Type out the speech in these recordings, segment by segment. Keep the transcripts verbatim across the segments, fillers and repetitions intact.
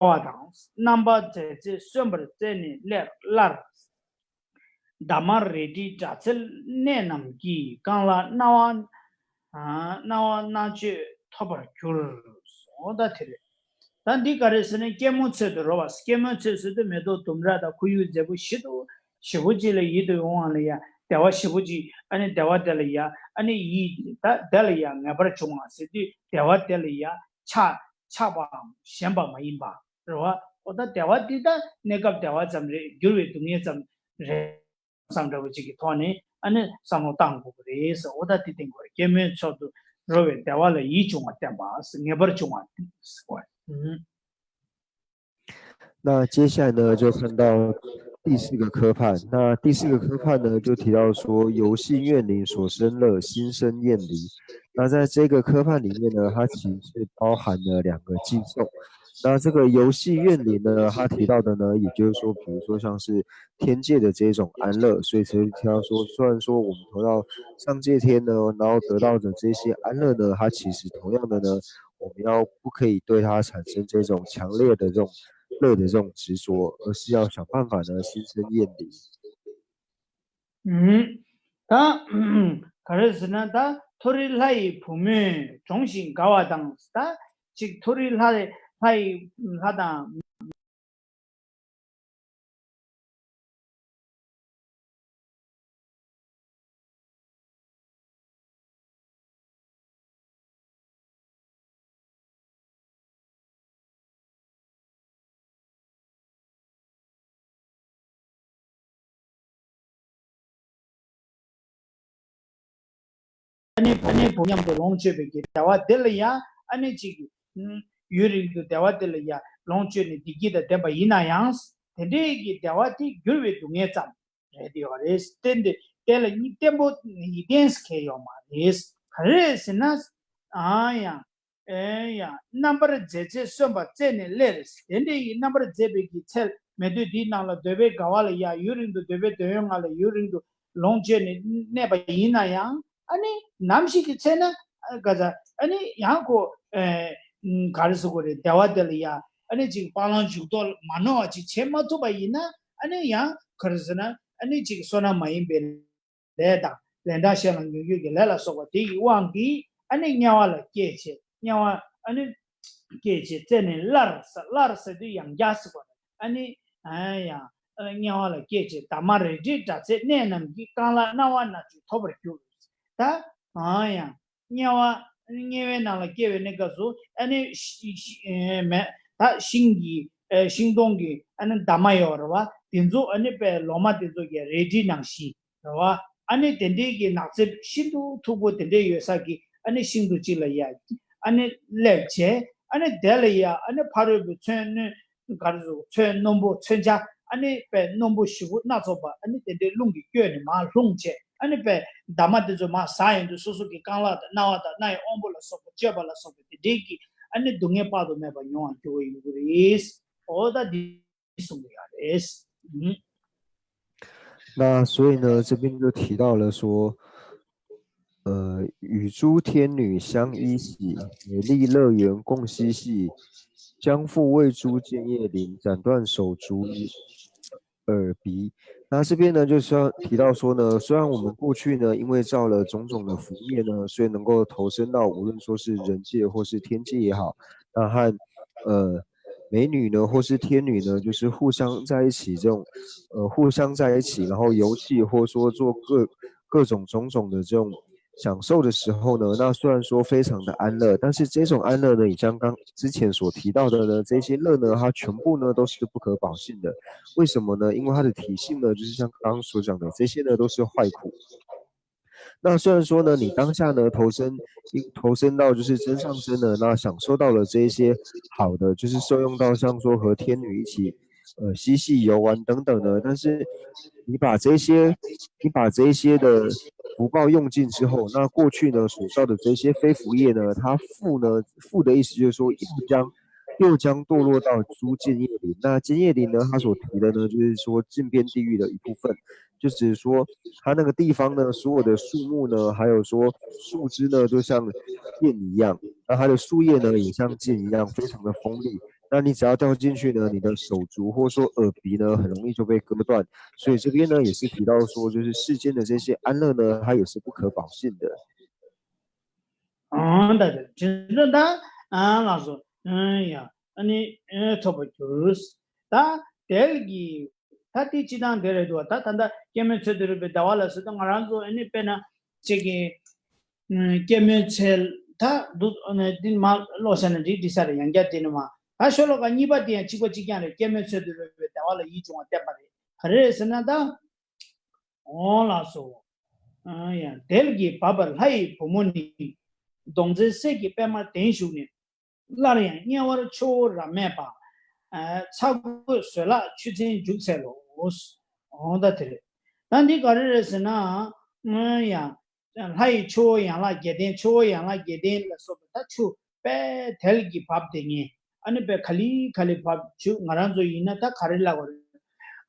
བ་དང་། རྣམ་པར་མཛེས་ཚེ་སོན་པར་བཙས་ནས་སླར། འདབ་མ་རལ་གྲིའི་སྒྲ་ཚད་སྣ་རྣམས་ཀྱིས། རྐང་ལག་རྣ་བ་ཨ་རྣ་བ་རྣ་ཆོས་ཐོབ་པར་འགྱུར། འོ་ད་དེ་རེད། ད་འདི་ག་རེ་ཟེར་ན་སྐྱེད་མོས་ཚལ་དུ་རོལ་བ། སྐྱེད་མོས་ཚལ་ཟེར་དུས་མེ་ཏོག་ལྡུམ་ར་དང་ཁོར་ཡུག་མཛེས་པོ་ཞེ་པོ་ཞེ་པོ་ཅིག་ལ་ཡིད་དུ་འོང་བ་ལ་ཡང་བདེ་བ་ཞེ་པོ་ཅིག་ཨ་ནི་བདེ་བ་དེ་ལ་ཡང་ཨ་ནི་ཡིད་ད་དེ་ལ་ཡང་ངེས་པར་འབྱུང་བ་ཟེར་དུས་བདེ་བ་དེ་ལ་ཡང་ཆགས་ཆགས་པའམ་ཞེན་པ་མ་ཡིན་པ་རེད་བ། འོ་ད་བདེ་བ་འདི་ད་གནས་སྐབས་བདེ་བ་ཙམ་རེད། འགྱུར་བའི་སྡུག་བསྔལ་ཙམ་རེད། བསམ་འདྲ་བོ་ཅིག་གི་ཐོག་ནས་ཨ་ནི་བསམ་བློ་བཏང་དགོས་ཀྱི་རེད་ཟེར། འོ་ད་དེ་བསྟན་དགོས་རེད། སྐྱེད་མོས་ཚལ་དུ་རོལ་བའི་བདེ་བ་ལ་ཡིད་འབྱུང་བ་བསྟན་པ་ཟེར། ངེས་པར་འབྱུང་བ་ཟེར་བ། ཨུམ། 那接下来呢，就看到第四个科判。那第四个科判呢，就提到说，游戏怨灵所生乐，心生厌离。那在这个科判里面呢，它其实是包含了两个寄颂。那这个游戏怨灵呢，它提到的呢，也就是说，比如说像是天界的这种安乐，所以才会提到说，虽然说我们投到上界天呢，然后得到的这些安乐呢，它其实同样的呢，我们要不可以对它产生这种强烈的这种乐的这种执着，而是要想办法呢，心生厌离。ད་ག་རེ་ཟེར་ན་ད་མཐོ་རིས་ལྷ་ཡི་བུ་མོས་འགྲོངས་ཤིང་དགའ་བ་དང་། ད་ཅིག་མཐོ་རིས་ལྷ་ལྷ་ཡི་ལྷ་དང་། ཨ་ནི་ཕ་ནི་བུ་མཉམ་དུ་ལོངས་སྤྱོད་པའི་གི་བདེ་བ་དེ་ལ་ཡང་ཨ་ནི་ཅིག་ཡུན་རིང་དུ་བདེ་བ་དེ་ལ་ཡང་ལོངས་སྤྱོད་ནས་བདེ་སྐྱིད་དང་ལྡན་པ་ཡིན་ན་ཡང་། དེ་འདྲའི་གི་བདེ་བ་དེ་འགྱུར་བའི་སྡུག་བསྔལ་ཙམ་རེད་ཡོད་རེད། བརྟེན་ཏེ་དེ་ལ་གཉིས་བརྟན་པོ་ཡིད་བརྟན་ཟེར་མཁན་ཡོད་མ་རེད། ག་རེ་ཟེར་ན། ཨང་ཡང་། ཨེ་ཡང་། རྣམ་པར་མཛེས་ཚེ་སོན་པར་བཙས་ནས་སླར། དེ་འདྲ་ཡི་རྣམ་པར་མཛེས་པའི་གི་ཚལ་མེ་དུས་འདིའི་ནང་ལ་འདོད་པའི་དགའ་བ་ལ་ཡ། ཡུན་རིང་དུ་འདོད་པའི་འདོད་ཡོན་ལྔ་ལ་ཡུན་རིང་དུ་ལོངས་སྤྱོད་ནས་གནས་པ་ཡིན་ན་ཡང་། ཨ་ནི་ནམ་ཞིག་གི་ཚེ་ན་ཨ་ག་ས་ཨ་ནི་ཡང་ཁོ་ཨེ་ག་རེ་ཟེར་དགོས་རེད། བདེ་བ་དེ་ལ་ཡ་ཨ་ནི་ཅིག་སྤང་བླང་འཇུག་ལྡོག་མ་ནོར་བ་ཅིག་བྱེད་མ་ཐུབ་པ་ཡིན་ན། ཨ་ནི་ཡང་ག་རེ་ཟེར་ན། ཨ་ནི་ཅིག་བསོད་ནམས་མ་ཡིན་པའི་ལས་དང་། ལན་གྲངས་གཞན་ལ་ཉོན་སྤྱོད་ཀྱི་ལས་ལ་སོགས་པ་དེ་ཡི་དབང་གིས་ཨ་ནི་དམྱལ་བ་ལ་སྐྱེས་བྱས། དམྱལ་བ་ཨ་ནི་སྐྱེས་བྱས་བཙས་ནས་སླར་ཟེར། སླར་ཟེར་དུས་ཡང་བསྐྱར་ཟེར་བ་རེད། ཨ་ནི་ཨ་ཡང་ཨ་དམྱལ་བ་ལ་སྐྱེས་བྱས། འདབ་མ་རལ་གྲིའི་སྒྲ་ཚད་སྣ་རྣམས་ཀྱིས། རྐང་ལག་རྣ་བ་རྣ་ཆོས་ཐོབ་པར་འགྱུར། ད་ཨ་ཡང་། དམྱལ་བ། དམྱལ་བའི་ནང་ལ་སྐྱེ་བའི་གནས་སྐབས་སུ་ཨ་ནི་ཤི་ཤི་ཨེ་མེ་ད་ཤིང་གི་ཨེ་ཤིང་སྡོང་གི་ཨ་ནི་འདབ་མ་ཡོད་རེད་བ། དེ་ཚོ་ཨ་ནི་དཔེ་ལོ་མ་དེ་ཚོ་གི་རལ་གྲི་ནང་བཞིན་རེད་བ། ཨ་ནི་དེ་འདྲའི་གི་ནགས་ཚལ་ཤིན་ཏུ་མཐུག་པོ་དེ་འདྲའི་ཡོད་ས་གི་ཨ་ནི་ཤིང་དུ་གཅིག་ལ་ཡ་ཨ་ནི་སླེབས་བྱས། ཨ་ནི་དེ་ལ་ཡ་ཨ་ནི་ཕ་རོལ་པོའི་མཚོན་སྣོད། ག་རེ་ཟེར། མཚོན་རྣོན་པོ་མཚོན་ཆ། ཨ་ནི་དཔེ་རྣོན་པོ་ཞེ་པོ་སྣ་ཚོགས་པ། ཨ་ནི་དེ་འདྲའི་རླུང་གིས་བསྐྱོད་ནས་མར་ལྷུང་བྱས། ཨ་ནི་དཔེ་འདབ་མ་དེ་ཚོ་མར་ཟག་ཡོང་དུས་སོ་སོ་གི་རྐང་ལག་དང་རྣ་བ་དང་རྣ་ཡི་དབང་པོ་ལ་སོགས་པ་སྤྱོད་པ་ལ་སོགས་པ་དེ་འདྲའི་གི་ཨ་ནི་སྡུག་བསྔལ་དཔག་ཏུ་མེད་པ་མྱོང་བར་འགྱུར་བ་ཡོང་གི་རེད། འོ་ད་འདི་གསུང་གི་ཡོད་རེད། ཨུམ། 那所以呢，这边就提到了说，呃，与诸天女相依喜，美丽乐园共嬉戏，将复为诸犍叶灵，斩断手足与耳鼻。那这边呢，就是要提到说呢，虽然我们过去呢，因为造了种种的福业呢，所以能够投身到无论说是人界或是天界也好，那和呃美女呢，或是天女呢，就是互相在一起这种，呃，互相在一起，然后游戏或说做各各种种种的这种享受的时候呢，那虽然说非常的安乐，但是这种安乐呢，也像刚之前所提到的呢，这些乐呢，它全部呢都是不可保性的。为什么呢？因为它的体性呢，就是像刚刚所讲的，这些呢都是坏苦。那虽然说呢，你当下呢投身投身到就是真上身呢，那享受到了这一些好的，就是受用到像说和天女一起呃嬉戏游玩等等的，但是你把这些你把这一些的福报用尽之后，那过去呢所造的这些非福业呢，它复呢复的意思就是说又将又将堕落到诸犍叶林。那犍叶林呢，它所提的呢，就是说禁边地狱的一部分，就只是说它那个地方呢，所有的树木呢，还有说树枝呢，就像箭一样，那它的树叶呢，也像箭一样，非常的锋利。那你只要掉进去呢，你的手足或者说耳鼻呢，很容易就被割断。所以这边呢，也是提到说，就是世间的这些安乐呢，它也是不可保信的。ཨང་ད་དེ་དེ་ཚོ་ད་ཨང་ལགས་སོ། ཨང་ཡ་ཨ་ནི་ཨེ་ཐོབ་པར་འགྱུར། ད་དལ་གྱི་ད་དེ་སྤྱི་བཏང་དེ་རེད་འདུག་ད་ད་ལྟ་སྐྱེད་མོས་ཚལ་དུ་རུབ་པའི་ཟླ་བ་ལ་ཟེར་དུས་ང་རང་ཚོ་ཨ་ནི་དཔེར་ན་ཅིག་གི་སྐྱེད་མོས་ཚལ་ད་འདུག་ཨ་ནི་འདི་མ་ཀློག་བྱས་ན་འགྲིག་འགྲིག་ས་རེད། ཡང་བསྐྱར་དེ་ནི་མ་ད་ཤོ་ལོ་ཀ་གཉིས་པ་དེ་ཡང་གཅིག་པ་གཅིག་རྐྱང་རེད། སྐྱེད་མོས་ཚལ་དུ་རུབ་པའི་ཟླ་བ་ལ་ཡིད་འབྱུང་བ་བསྟན་པ་རེད། ག་རེ་རེད་ཟེར་ན་ད། འོང་ལགས་སོ། ཨ་ཡ་དལ་གྱིས་བབས་པ་ལྷ་ཡི་བུ་མོ་ནི། མདོག་མཛེས་སད་ཀྱི་པདྨར་གདན་བཞུགས་ནས། སླར་ཡང་དམྱལ་བར་ཆུ་བོ་རབ་མེད་པ། ཚ་རྒོད་བཟོད་གླགས་ཆུ་ཚན་རྒྱུག་འཚལ་ལོ། འོང་ད་དེ་རེད། ད་འདི་ག་རེ་རེད་ཟེར་ན། ཨ་ཡ་ལྷ་ཡི་ཆུ་བོ་ཡན་ལག་བརྒྱད་ལྡན། ཆུ་བོ་ཡན་ལག་བརྒྱད་ལྡན་ལ་སོགས་པ་ད་ཆུ་དཔེ་དལ་གྱིས་བབས་ཏེ་ངས་ཨ་ནི་དཔེ་ག་ལེ་ག་ལེ་བབས། ཆུ་ང་རང་ཚོ་ཡིན་ན་ད་ག་རེ་ལབ་དགོས་རེད།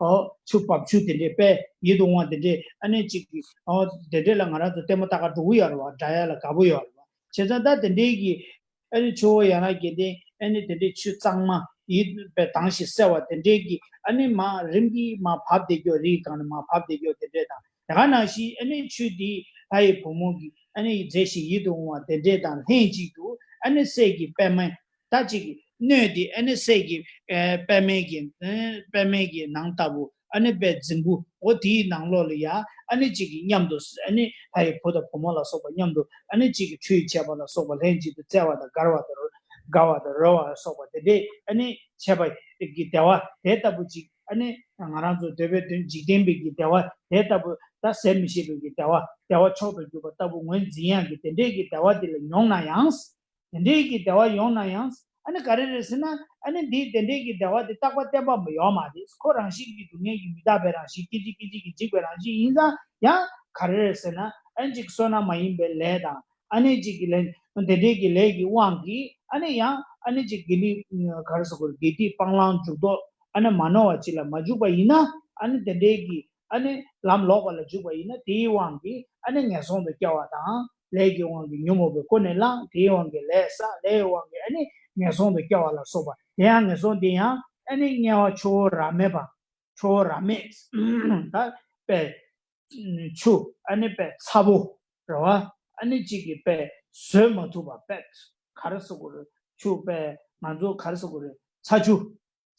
ཨོ་ཆུ་འབབ་ཆུ་དེ་འདྲས་དཔེ་ཡིད་དུ་འོང་བ་དེ་འདྲས་ཨ་ནི་ཅིག་གི་ཨོ་དེ་འདྲས་ལ་ང་རང་ཚོ་ལྟད་མོ་ལྟ་ག་འགྲོ་གི་ཡོད་རེད་བ། འདྲ་ཡ་ལ་དགའ་པོ་ཡོད་རེད་བ། བྱས་ཙང་ད་དེ་འདྲས་ཀྱི་ཨ་ནི་ཆུ་བོ་ཡན་ལག་བརྒྱད་ལྡན་ཨ་ནི་དེ་འདྲས་ཆུ་གཙང་མ་ཡིད་དཔེ་དྭངས་ཤིང་གསལ་བ་དེ་འདྲས་ཀྱི་ཨ་ནི་མ་རིམ་གྱིས་མ་བབས་བསྡད་ཀྱོག་རིའི་སྒང་ནས་མ་བབས་བསྡད་ཀྱོག་དེ་འདྲས་དང་། དེ་ག་ནང་བཞིན་ཨ་ནི་ཆུ་འདི་ལྷ་ཡི་བུ་མོ་གི་ཨ་ནི་མཛེས་ཤིང་ཡིད་དུ་འོང་བ་དེ་འདྲས་དང་ལྷན་ཅིག་ཏུ་ཨ་ནི་སད་ཀྱི་པདྨ་ད་ཅིག་སྣོད་འདི་ཨ་ནི་སད་ཀྱི་ཨེ་པདྨའི་གི་ཨེ་པདྨའི་གི་ནང་ལྟ་བུ་ཨ་ནི་དཔེ་རྫིང་བུ་འོ་དེའི་ནང་ལོགས་ལ་ཡ་ཨ་ནི་ཅིག་གི་མཉམ་དུ་ཨ་ནི་ལྷ་ཡི་བུ་དང་བུ་མོ་ལ་སོགས་པ་མཉམ་དུ་ཨ་ནི་ཅིག་གི་ཁྲུས་བྱས་པ་ལ་སོགས་པ་ལྷན་ཅིག་ཏུ་བཙལ་བ་དང་དགར་བ་དང་དགའ་བ་དང་རོལ་བ་ལ་སོགས་པ་དེ་འདྲས་ཨ་ནི་བྱས་པ་གི་བདེ་བ་དེ་ལྟ་བུ་ཅིག་ཨ་ནི་ང་རང་ཚོ་འདོད་པའི་དོན་འཇིག་རྟེན་པའི་གི་བདེ་བ་དེ་ལྟ་བུ་ད་ཟད་མི་ཤེས་པའི་གི་བདེ་བ་བདེ་བ་མཆོག་ཏུ་གྱུར་པ་ལྟ་བུ་ངོས་འཛིན་ཡག་གི་དེ་འདྲས་ཀྱི་བདེ་བ་དེ་ལ་མྱོང་ན་ཡང་། དེ་འདྲས་ཀྱི་བདེ་བ་ཡོང་ན་ཡང་ཨ་ནི་ག་རེ་རེད་ཟེར་ན་ཨ་ནི་འདི་དེ་འདྲས་ཀྱི་བདེ་བ་དེ་རྟག་པ་བརྟན་པ་མ་ཡོང་མ་རེད། ཁོ་རང་བཞིན་གྱི་སྡུག་བསྔལ་གྱི་མི་རྟག་པའི་རང་བཞིན་སྐད་ཅིག་སྐད་ཅིག་གིས་འཇིག་པའི་རང་བཞིན་ཡིན་ཙང་ཡང་ག་རེ་རེད་ཟེར་ན་ཨ་ནི་ཅིག་བསོད་ནམས་མ་ཡིན་པའི་ལས་དང་ཨ་ནི་ཅིག་གི་ལས་དེ་འདྲས་ཀྱི་ལས་ཀྱི་དབང་གིས་ཨ་ནི་ཡང་ཨ་ནི་ཅིག་དགེ་ལྡན་ག་རེ་ཟེར་དགོས་རེད། དགེ་སྡིག་སྤང་བླང་འཇུག་ལྡོག་ཨ་ནི་མ་ནོར་བ་ཅིག་ལ་མ་འཇུག་པ་ཡིན་ན་ཨ་ནི་དེ་འདྲས་ཀྱི་ཨ་ནི་ལམ་ལོག་པ་ལ་འཇུག་པ་ཡིན་ན་དེའི་དབང་གིས་ཨ་ནི་ངན་སོང་དུ་སྐྱེ་བ་དང་། ལས་ཀྱི་དབང་གིས་ཉོན་མོངས་པའི་ཀུན་ནས་བསླངས། དེའི་དབང་གིས་ལས་བསགས། ལས་ཀྱི་དབང་གིས་ཨ་ནི་ངན་སོང་དུ་སྐྱེ་བ་ལ་སོགས་པ། དེ་ཡང་ངན་སོང་དེ་ཡང་ཨ་ནི་དམྱལ་བ་ཆུ་བོ་རབ་མེད་པ། ཆུ་བོ་རབ་མེད་ད་དཔེ་ཆུ་ཨ་ནི་དཔེ་ཚ་པོ་རེད་བ། ཨ་ནི་གཅིག་གིས་དཔེ་བཟོད་མ་ཐུབ་པ་དཔེ་ག་རེ་ཟེར་དགོས་རེད། ཆུ་དཔེ་ང་ཚོ་ག་རེ་ཟེར་དགོས་རེད། ཚ་ཆུ་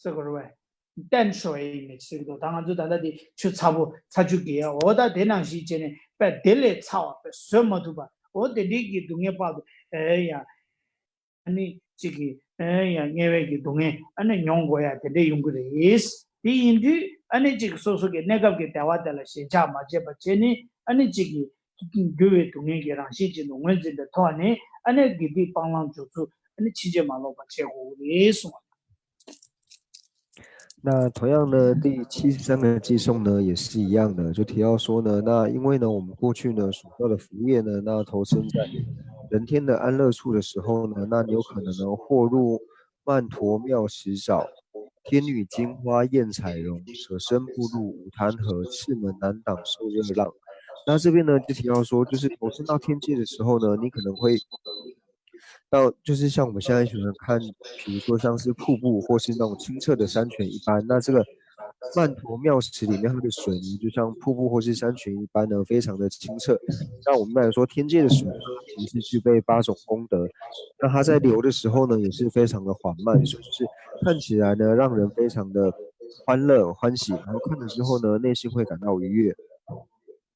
ཟེར་དགོས་རེད་བས། བསྟན་ཤོ་ཡི་མེད་ཟེར་གྱི་འདུག་ད་ང་ཚོ་ད་ལྟ་འདི་ཆུ་ཚ་པོ་ཚ་ཆུ་གི་ཡ་འོ་ད་དེ་ནང་བཞིན་བྱས་ནས་དཔེ་དེ་ལས་ཚ་བ་དཔེ་བཟོད་མ་ཐུབ་པ་འོ་དེ་འདྲའི་གི་སྡུག་བསྔལ་དཔག་ཏུ་ཨེ་ཡ་ཨ་ནི་གཅིག་གི་ཨེ་ཡ་དམྱལ་བའི་གི་སྡུག་བསྔལ་ཨ་ནི་མྱོང་དགོས་ཡ་དེ་འདྲ་ཡོང་གི་རེད། དེ་ཡིན་དུས་ཨ་ནི་གཅིག་སོ་སོ་གི་གནས་སྐབས་ཀྱི་བདེ་བ་དེ་ལ་ཞེན་ཆགས་མ་བྱེད་པ་བྱས་ནས་ཨ་ནི་གཅིག་གི་འགྱུར་བའི་སྡུག་བསྔལ་གྱི་རང་བཞིན་ཅན་དུ་ངོས་འཛིན་པའི་ཐོག་ནས་ཨ་ནི་དགེ་སྡིག་སྤང་བླང་འཇུག་ཚུལ་ཨ་ནི་ཕྱིན་ཅི་མ་ལོག་པ་བྱེད་དགོས་རེད་གསུངས། 那同样呢，第七十三个偈颂呢，也是一样的，就提到说呢，那因为呢，我们过去呢所造的福业呢，那投身在人天的安乐处的时候呢，那你有可能呢，或入曼陀妙池沼，天女金花燕彩容，舍身步入五贪河，赤门难挡受热浪。那这边呢，就提到说，就是投身到天界的时候呢，你可能会到，就是像我们现在喜欢看，比如说像是瀑布或是那种清澈的山泉一般，那这个曼陀妙池里面它的水呢，就像瀑布或是山泉一般呢，非常的清澈。那我们来说，天界的水呢，其实是具备八种功德。那它在流的时候呢，也是非常的缓慢，就是看起来呢，让人非常的欢乐欢喜，然后看了之后呢，内心会感到愉悦。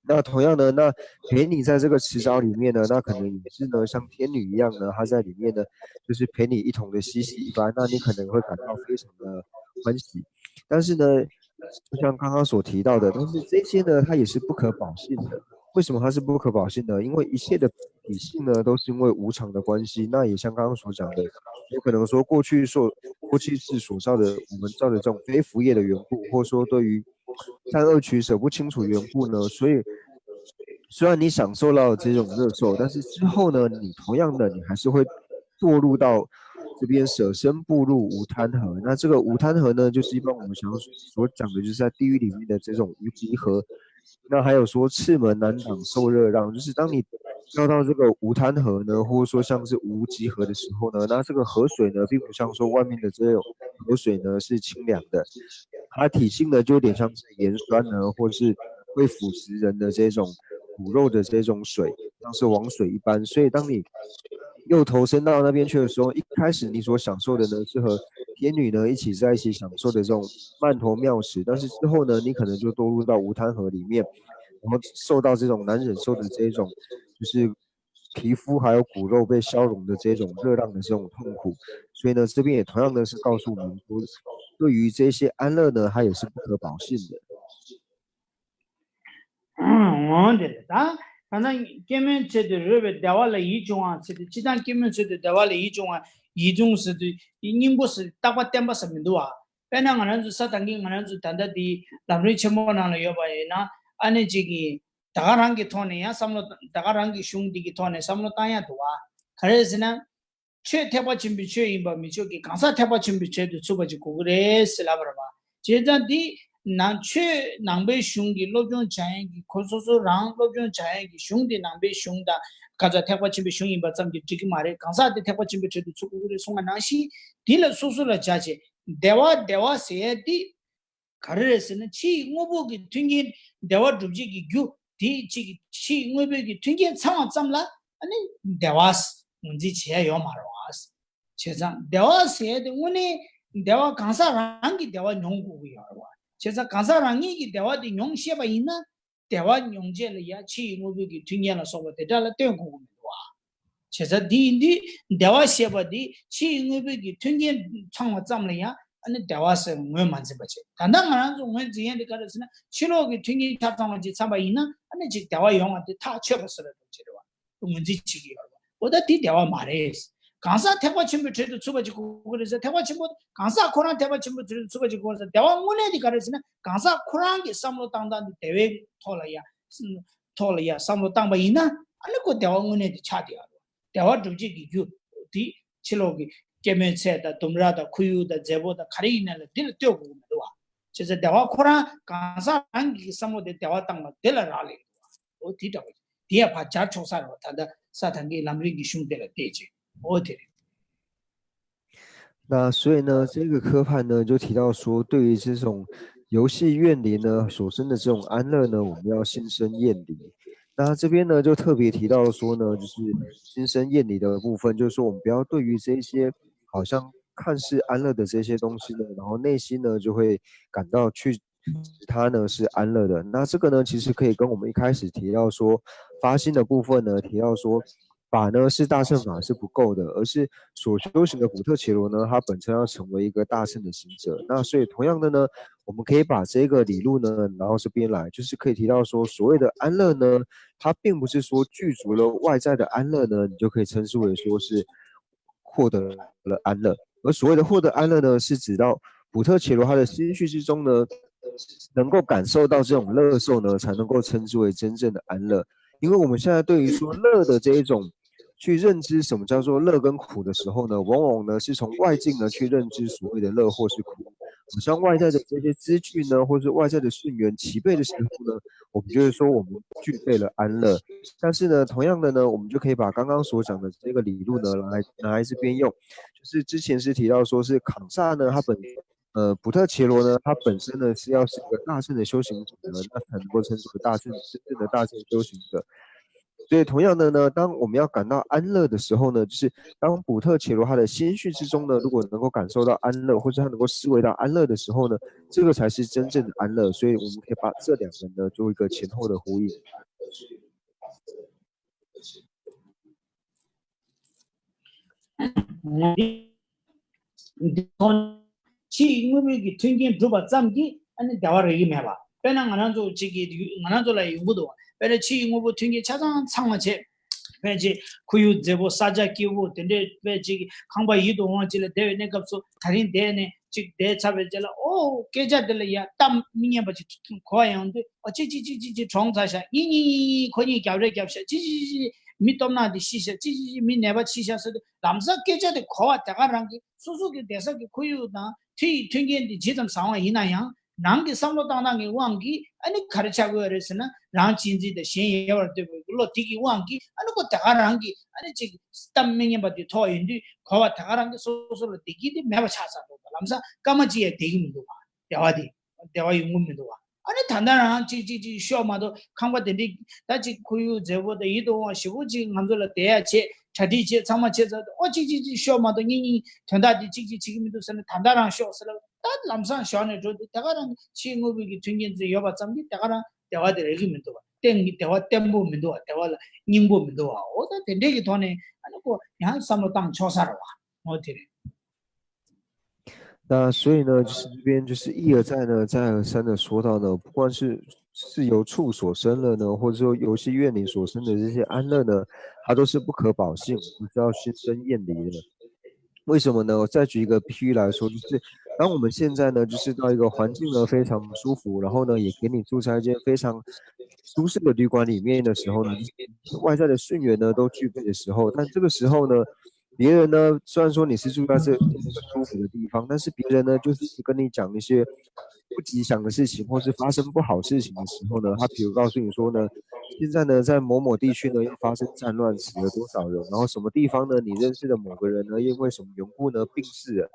那同样呢，那陪你在这个池沼里面呢，那可能也是呢，像天女一样呢，她在里面呢，就是陪你一同的嬉戏一番，那你可能会感到非常的欢喜。但是呢，就像刚刚所提到的，但是这些呢，它也是不可保信的。为什么它是不可保信呢？因为一切的体性呢，都是因为无常的关系。那也像刚刚所讲的，有可能说过去所过去世所造的我们造的这种非福业的缘故，或者说对于善恶取舍不清楚缘故呢，所以虽然你享受到这种乐受，但是之后呢，你同样的你还是会堕入到这边舍身步入无贪河。那这个无贪河呢，就是一般我们想要所讲的，就是在地狱里面的这种无极河。那还有说赤门难挡受热浪，就是当你掉到这个无滩河呢，或者说像是无极河的时候呢，那这个河水呢，并不像说外面的这种河水呢是清凉的，它体性呢就有点像是盐酸呢，或是会腐蚀人的这种骨肉的这种水，像是王水一般。所以当你又投身到那边去的时候，一开始你所享受的呢是和天女呢一起在一起享受的这种曼陀妙食，但是之后呢，你可能就堕入到无滩河里面，然后受到这种难忍受的这种就是皮肤还有骨肉被消融的这种热浪的这种痛苦。所以呢，这边也同样的是告诉我们说，对于这些安乐呢，它也是不可保信的。 འོན་ཏེ་ད་ད་ནི་སྐྱེད་མོས་ཚལ་དུ་རོལ་པའི་བདེ་བ་ལ་ཡིད་འབྱུང་བ་ཟེར་དུས་ཅི་ལྟར་སྐྱེད་མོས་ཚལ་དུ་བདེ་བ་ལ་ཡིད་འབྱུང་བ་ཡིད་འབྱུང་ཟེར་དུས་སྙིང་པོ་ཟེར་རྟག་པ་བརྟན་པ་ཟེར་མི་འདུག་བ། དཔེར་ན་ང་རང་ཚོ་ས་དང་གི་ང་རང་ཚོ་ད་ལྟ་དེ་ལམ་རིམ་ཆེན་མོ་ནང་ལ་ཡོད་པ་ཡིན་ན་ཨ་ནི་གཅིག་གིས་ད་ག་རང་གི་ཐོག་ནས་ཡང་བསམ་བློ་ད་ག་རང་གི་གཞུང་འདི་གི་ཐོག་ནས་བསམ་བློ་བཏང་ཡ་འདུག་བ། ག་རེ་ཟེར་ན། ཆོས་ཐེག་པ་ཆེན་པོའི་ཆོས་ཡིན་པ་མི་ཆོག་གི་གང་ཟག་ཐེག་པ་ཆེན་པོའི་གྲལ་དུ་ཚུད་པ་ཅིག་དགོས་ཀྱི་རེད་ཟེར་ལབ་པ་རེད་བ། བྱས་ཙང་འདི་ནང་ཆོས་ནང་པའི་གཞུང་གི་སློབ་སྦྱོང་བྱ་ཡས་ཀྱི་ཁོ་སོ་སོ་རང་སློབ་སྦྱོང་བྱ་ཡས་ཀྱི་གཞུང་དེ་ནང་པའི་གཞུང་དང་ག་ཚོད་ཐེག་པ་ཆེན་པོའི་གཞུང་ཡིན་པ་ཙམ་གྱིས་འགྲིག་གི་མ་རེད། གང་ཟག་དེ་ཐེག་པ་ཆེན་པོའི་གྲལ་དུ་ཚུད་དགོས་ཀྱི་རེད་གསུང་བ་ནང་བཞིན་འདི་ལ་སོ་སོ་ལ་བྱ་བྱེད་བདེ་བ་བདེ་བ་ཟེར་ཡས་འདི། ག་རེ་རེད་ཟེར་ན་ཕྱི་ཡི་དངོས་པོ་གི་མཐུན་རྐྱེན་བདེ་བ་སྒྲུབ་བྱེད་ཀྱི་རྒྱུ་དེ་གཅིག་གི་ཕྱི་ཡི་དངོས་པོའི་གི་མཐུན་རྐྱེན་ཚང་བ་ཙམ་ལ་ཨ་ནི་བདེ་བ་ངོས་འཛིན་བྱེད་ཡ་ཡོད་མ་རེད་བ། བྱས་ཙང་བདེ་བ་ཟེར་ཡ་དེ་དངོས་གནས་བདེ་བ་གང་ཟག་རང་གི་བདེ་བ་མྱོང་དགོས་ཀྱི་ཡོད་རེད་བ། བྱས་ཙང་གང་ཟག་རང་ཉིད་ཀྱི་བདེ་བ་དེ་མྱོང་ཤེས་པ་ཡིན་ན། བདེ་བ་མྱོང་བྱེད་ལ་ཡང་ཕྱི་ཡི་དངོས་པོའི་གི་མཐུན་རྐྱེན་ལ་སོགས་པ་དེ་འདྲ་ལ་ལྟོས་དགོས་ཀྱི་མི་འདུག་བ། བྱས་ཙང་འདི་ཡིན་དུས་བདེ་བ་ཞེས་པ་འདི་ཕྱི་ཡི་དངོས་པོའི་གི་མཐུན་རྐྱེན་ཚང་བ་ཙམ་ལ་ཡང་ཨ་ནི་བདེ་བ་ཟེར་ངོས་མ་འཛིན་པ་བྱེད། ད་ལྟ་ང་རང་ཚོ་ངོས་འཛིན་ཡས་འདི་ག་རེ་ཟེར་ན་ཕྱི་ལོགས་ཀྱི་མཐུན་རྐྱེན་ཆ་ཚང་བ་ཅིག་ཚང་པ་ཡིན་ན་ཨ་ནི་ཅིག་བདེ་བ་ཡོང་བ་འདི་ཐག་ཆོད་པ་ཟེར་བའི་ལུགས་བྱེད་རེད་བ། ངོས་འཛིན་བྱེད་ཀྱི་ཡོད་རེད་བ། འོ་ད་འདི་བདེ་བ་མ་རེད། གང་ཟག་ཐེག་པ་ཆེན་པོའི་གྲལ་དུ་ཚུད་པ་ཅིག་དགོས་ཀྱི་རེད་ཟེར། ཐེག་པ་ཆེན་པོ་གང་ཟག་ཁོ་རང་ཐེག་པ་ཆེན་པོའི་གྲལ་དུ་ཚུད་པ་ཅིག་དགོས་ཟེར། བདེ་བ་དངོས་གནས་འདི་ག་རེ་ཟེར་ན་གང་ཟག་ཁོ་རང་གི་བསམ་བློ་བཏང་སྟངས་འདི་བདེ་བའི་ཐོག་ལ་ཡ་ཐོག་ལ་ཡ་བསམ་བློ་བཏང་པ་ཡིན་ན་ཨ་ནི་ཁོ་བདེ་བ་དངོས་གནས་འདི་ཆགས་བསྡད་ཡོད་རེད། བདེ་བ་སྒྲུབ་བྱེད་ཀྱི་རྒྱུ་འདི་ཕྱི་ལོགས་ཀྱི་སྐྱེད་མོས་ཚལ་དང་ལྡུམ་ར་དང་ཁོར་ཡུག་དང་མཛེས་པོ་དང་ག་རེ་ཡིན་ན་ལ་འདི་ལ་ལྟོས་དགོས་ཀྱི་མི་འདུག་བ། བྱས་ཙང་བདེ་བ་ཁོ་རང་གང་ཟག་རང་གི་བསམ་བློ་དེ་བདེ་བ་བཏང་བ་དེ་ལ་རག་ལས་འདུག་བ། འོ་དེ་འདྲ་བ། དེ་ཡང་ཕར་སྦྱར་ཆོག་ས་རེད་བ། ད་ལྟ་ས་དང་གི་ལམ་རིམ་གྱི་གཞུང་དེ་ལ་བལྟས་རྗེས། འོ་དེ་རེད། 那所以呢，这个科判呢就提到说，对于这种游戏院里呢所生的这种安乐呢，我们要心生厌离。那这边呢就特别提到说呢，就是心生厌离的部分，就是说我们不要对于这些好像看似安乐的这些东西呢，然后内心呢就会感到去它呢是安乐的。那这个呢，其实可以跟我们一开始提到说发心的部分呢，提到说法呢是大乘法是不够的，而是所修行的普特伽罗呢，它本身要成为一个大乘的行者。那所以同样的呢，我们可以把这个理路呢，然后这边来，就是可以提到说，所谓的安乐呢，它并不是说具足了外在的安乐呢，你就可以称之为说是获得了安乐。而所谓的获得安乐呢，是指到普特伽罗他的心绪之中呢，能够感受到这种乐受呢，才能够称之为真正的安乐。因为我们现在对于说乐的这一种去认知什么叫做乐跟苦的时候呢，往往呢是从外境呢去认知所谓的乐或是苦。好像外在的这些资讯呢，或是外在的讯源齐备的时候呢，我们就会说我们具备了安乐。但是呢，同样的呢，我们就可以把刚刚所讲的这个理路呢，拿来拿来这边用，就是之前是提到说是康萨呢，他本呃普特伽罗呢，他本身呢是要是一个大乘的修行者呢，那才能够称之为大乘真正的大乘修行者。所以同样的呢，当我们要感到安乐的时候呢，就是当普特伽罗他的心绪之中呢，如果能够感受到安乐，或者他能够思维到安乐的时候呢，这个才是真正的安乐。所以我们可以把这两个呢做一个前后的呼应。 འདི་ཐོག་ཕྱི་ཡི་དངོས་པོའི་གི་མཐུན་རྐྱེན་སྒྲུབ་པ་ཙམ་གྱིས་ཨ་ནི་བདེ་བ་རག་གི་མེད་པ། དཔེར་ན་ང་རང་ཚོ་གཅིག་གི་ང་རང་ཚོ་ལ་ཡོང་གི་འདུག་དཔེར་ན་ཕྱི་ཡི་དངོས་པོ་མཐུན་རྐྱེན་ཆ་ཚང་ཚང་མ་བྱས། དཔེ་ཅིག་ཁོར་ཡུག་མཛེས་པོ་ས་ཆ་སྐྱིད་པོ་དེ་འདྲའི་དཔེ་ཅིག་ཁང་པ་ཡིད་དུ་འོང་བ་ཅིག་ལ་བསྡད་པའི་གནས་སྐབས་སུ་ད་རིང་བསྡད་ནས་ཅིག་བསྡད་ཚར་བའི་རྗེས་ལ་ཨོ་སྐད་ཆ་དེ་ལ་ཡ་གཏམ་མི་སྙན་པ་ཅིག་གོ་བ་ཡོང་དུས་ཨོ་ཅི་ཅི་ཅི་ཅི་ཅི་གྲོངས་ཚར་ཤག་ཡིན་ཡིན་ཡིན་ཡིན་ཁོ་གཉིས་རྒྱབ་རེས་རྒྱབ་ཤག་ཅི་ཅི་ཅི་ཅི་མི་སྟོབས་ནག་དེ་ཤི་ཤག་ཅི་ཅི་ཅི་མི་ནད་པ་ཤི་ཤག་ཟེར་དུས་ལམ་སང་སྐད་ཆ་དེ་གོ་བ་དེ་ག་རང་གི་སོ་སོ་གི་བསྡད་ས་གི་ཁོར་ཡུག་དང་དེ་ཡི་མཐུན་རྐྱེན་དེ་ཇི་ཙམ་བཟང་བ་ཡིན་ན་ཡང་ནང་གི་བསམ་བློ་བཏང་སྟངས་ཀྱི་དབང་གིས་ཨ་ནི་ག་རེ་ཆགས་ཀྱི་ཡོད་རེད་ཟེར་ན་རང་གཅེས་འཛིན་དང་གཞན་ཡལ་བར་འདོད་པའི་ ལོག་དེ་གི་དབང་གིས་ཨ་ནི་ཁོ་དེ་ག་རང་གི་ཨ་ནི་ཅིག་གཏམ་མི་སྙན་པ་དེ་ཐོས་ཡོང་དུས་གོ་བ་དེ་ག་རང་གི་སོ་སོ་ལ་བདེ་སྐྱིད་དེ་མེད་པ་ཆགས་ཚར་འདུག་ལམ་སང་སྐར་མ་གཅིག་ཡང་བདེ་གི་མི་འདུག་བ། བདེ་བ་དེ་བདེ་བ་ཡོང་གི་མི་འདུག་བ། ཨ་ནི་ད་ལྟ་རང་གཅིག་གཅིག་གཅིག་ཤོག་མ་གཏོགས་ཁང་པ་དེ་འདྲའི་ད་ཅིག་ཁོར་ཡུག་མཛེས་པོ་དང་ཡིད་དུ་འོང་བ་ཞེ་པོ་ཅིག་ང་ཚོ་ལ་བསྡད་ཡ་བྱེད། གྲ་སྒྲིག་བྱེད། ཚང་མ་བྱེད་ཚར་དུས་ཨོ་གཅིག་གཅིག་གཅིག་ཤོག་མ་གཏོགས་གཉིས་གཉིས་དོན་དག་དེ་གཅིག་གཅིག་བྱེད་ཀྱི་མི་འདུག་ཟེར་ན་ད་ལྟ་རང་ཤོག་ཟེར་ལ་ད་ལམ་སང་ཞོག་ནས་འགྲོ་དུས་དེ་ག་རང་ཕྱིའི་དངོས་པོའི་གི་མཐུན་རྐྱེན་ཚོ་ཡོད་པ་ཙམ་གྱིས་དེ་ག་རང་བདེ་བ་དེ་རག་གི་མི་འདུག་བ། གཏན་གྱི་བདེ་བ་བརྟན་པོ་མི་འདུག་བ། བདེ་བ་ལ་སྙིང་པོ་མི་འདུག་བ། འོ་ད་དེ་འདྲས་ཀྱི་ཐོག་ནས་ཨ་ནི་ཁོ་ཡང་བསམ་བློ་བཏང་ཆོག་ས་རེད་བ། འོ་དེ་རེད། 那所以呢，就是这边就是一而再呢，再而三的说到呢，不管是是由处所生了呢，或者说由是怨灵所生的这些安乐呢，它都是不可保性，不是要心生厌离的。为什么呢？我再举一个譬喻来说，就是当我们现在呢，就是到一个环境呢非常舒服，然后呢也给你住在一间非常舒适的旅馆里面的时候呢，外在的顺缘呢都具备的时候，但这个时候呢，别人呢，虽然说你是住在这这个舒服的地方，但是别人呢，就是跟你讲一些不吉祥的事情，或是发生不好事情的时候呢，他比如告诉你说呢，现在呢，在某某地区呢又发生战乱，死了多少人，然后什么地方呢，你认识的某个人呢，因为什么缘故呢病逝了，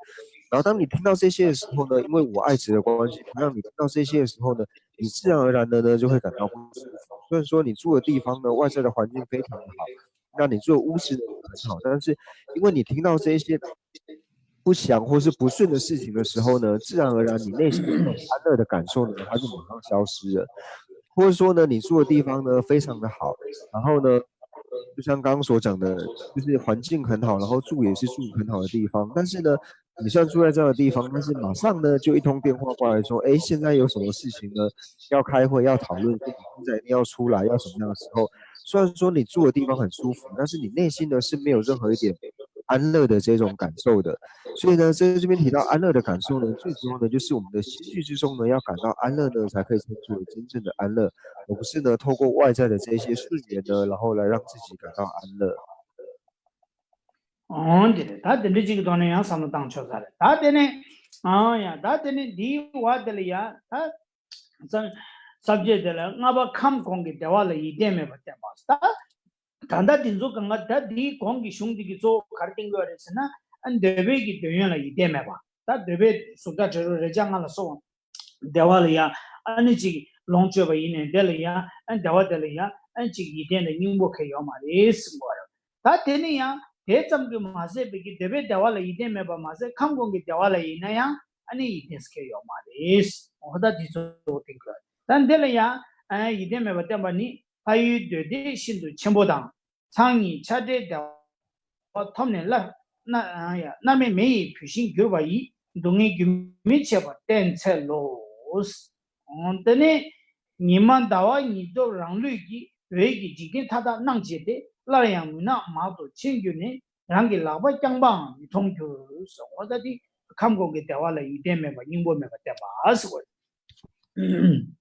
然后当你听到这些的时候呢，因为我爱子的关系，让你听到这些的时候呢，你自然而然的呢就会感到不舒服。虽然说你住的地方呢，外在的环境非常的好，那你做巫师的人很好，但是因为你听到这一些不祥或是不顺的事情的时候呢，自然而然你内心的那种安乐的感受呢，它就马上消失了。或者说呢，你住的地方呢非常的好，然后呢，就像刚刚所讲的，就是环境很好，然后住也是住很好的地方，但是呢，你虽然住在这样的地方，但是马上呢就一通电话过来说，哎，现在有什么事情呢？要开会，要讨论，现在一定要出来，要什么样的时候？虽然说你住的地方很舒服，但是你内心呢是没有任何一点安乐的这种感受的。所以呢，在这边提到安乐的感受呢，最主要呢就是我们的心绪之中呢要感到安乐呢，才可以称之为真正的安乐，而不是呢透过外在的这些顺缘呢，然后来让自己感到安乐。 འོང་དེ་རེད། ད་དེ་འདྲ་ཅིག་གི་ཐོག་ནས་ཡང་བསམ་བློ་བཏང་ཆོག་ས་རེད། ད་དེ་ནས་ཨང་ཡ་ད་དེ་ནས་འདིའི་བར་དེ་ལ་ཡ་ད་ས་བཅད་དེ་ལ་ལྔ་པ་ཁམས་གོང་གི་བདེ་བ་ལ་ཡིད་བརྟན་མེད་པར་བསྟན་པ། ད་ད་ལྟ་འདི་ཚོ་གང་ག་ད་འདིའི་གོང་གི་གཞུང་འདི་གི་གཙོ་བོ་ག་རེ་བསྟན་དགོས་རེད་ཟེར་ན། ཨ་འདོད་པའི་གི་འདོད་ཡོན་ལ་ཡིད་བརྟན་མེད་པ། ད་འདོད་པའི་གཟུགས་སྒྲ་དྲི་རོ་རེག་བྱ་ལྔ་ལ་སོགས་པ་བདེ་བ་ལ་ཡ་ཨ་ནི་ཅིག་ལོངས་སྤྱོད་པ་ཡིན་ནའི་དེ་ལ་ཡ་ཨ་བདེ་བ་དེ་ལ་ཡ་ཨ་ཅིག་ཡིད་བརྟན་དང་སྙིང་པོ་གང་ཡང་ཡོད་མ་རེད་ཟེར་གོ་རེད། ད་དེ་ནི་ཡང་དེ་ཙམ་གྱིས་མ་ཟད་པའི་གི་འདོད་པའི་བདེ་བ་ལ་ཡིད་བརྟན་མེད་པ་མ་ཟད་ཁམས་གོང་གི་བདེ་བ་ལ་ཡིན་ན་ཡང་ཨ་ནི་ཡིད་བརྟན་ཟེར་མཁན་ཡོད་མ་རེད། འོ་ད་དེ་ཚོ་བསྟན་དགོས། ད་འདི་ལ་ཡང་ཨ་ཡིད་བརྟན་མེད་པར་བསྟན་པ་ནི་ལྷ་ཡུལ་འདོད་བདེ་ཤིན་ཏུ་ཆེན་པོ་དང་། ཚང་ཉིད་ཆགས་བྲལ་བདེ་བ་ཐོབ་ནས་སླར་མནར་མེད་མེ་ཡི་བུད་ཤིང་གྱུར་པ་ཡི། སྡུག་བསྔལ་རྒྱུན་མི་འཆད་པར་བསྟེན་འཚལ་ལོ། འོ་དེ་ནས་ཉི་མ་ཟླ་བ་ཉིད་སྟོབས་རང་ལུས་ཀྱིས། འོད་ཀྱིས་འཇིག་རྟེན་མཐའ་དག་སྣང་བྱེད་དེ། སླར་ཡང་མུན་ནག་མང་དུ་ཕྱིན་གྱུར་ནས། རང་གི་ལག་པ་རྐྱང་པའང་མི་མཐོང་འགྱུར་ཟེར། འོ་ད་དེ་ཁམས་གོང་གི་བདེ་བ་ལ་ཡིད་བརྟན་མེད་པ་སྙིང་པོ་མེད་པར་བསྟན་པ་ཟེར་བ་རེད།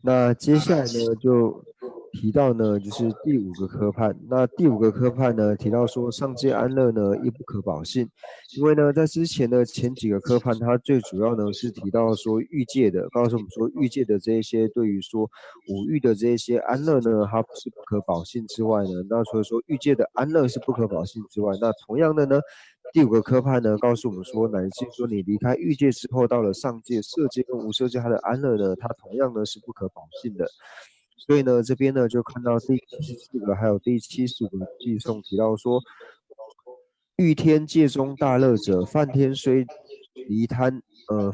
那接下来呢，就提到呢，就是第五个科判。那第五个科判呢，提到说上界安乐呢，亦不可保性。因为呢，在之前的前几个科判，它最主要呢是提到说欲界的，告诉我们说欲界的这一些对于说五欲的这一些安乐呢，它是不可保性之外呢，那除了说欲界的安乐是不可保性之外，那同样的呢，第五个科判呢，告诉我们说，乃至说你离开欲界之后，到了上界、色界跟无色界，它的安乐呢，它同样呢是不可保性的。所以呢，这边呢就看到第七十四个还有第七十五个偈颂提到说，欲天界中大乐者，梵天虽离贪，呃，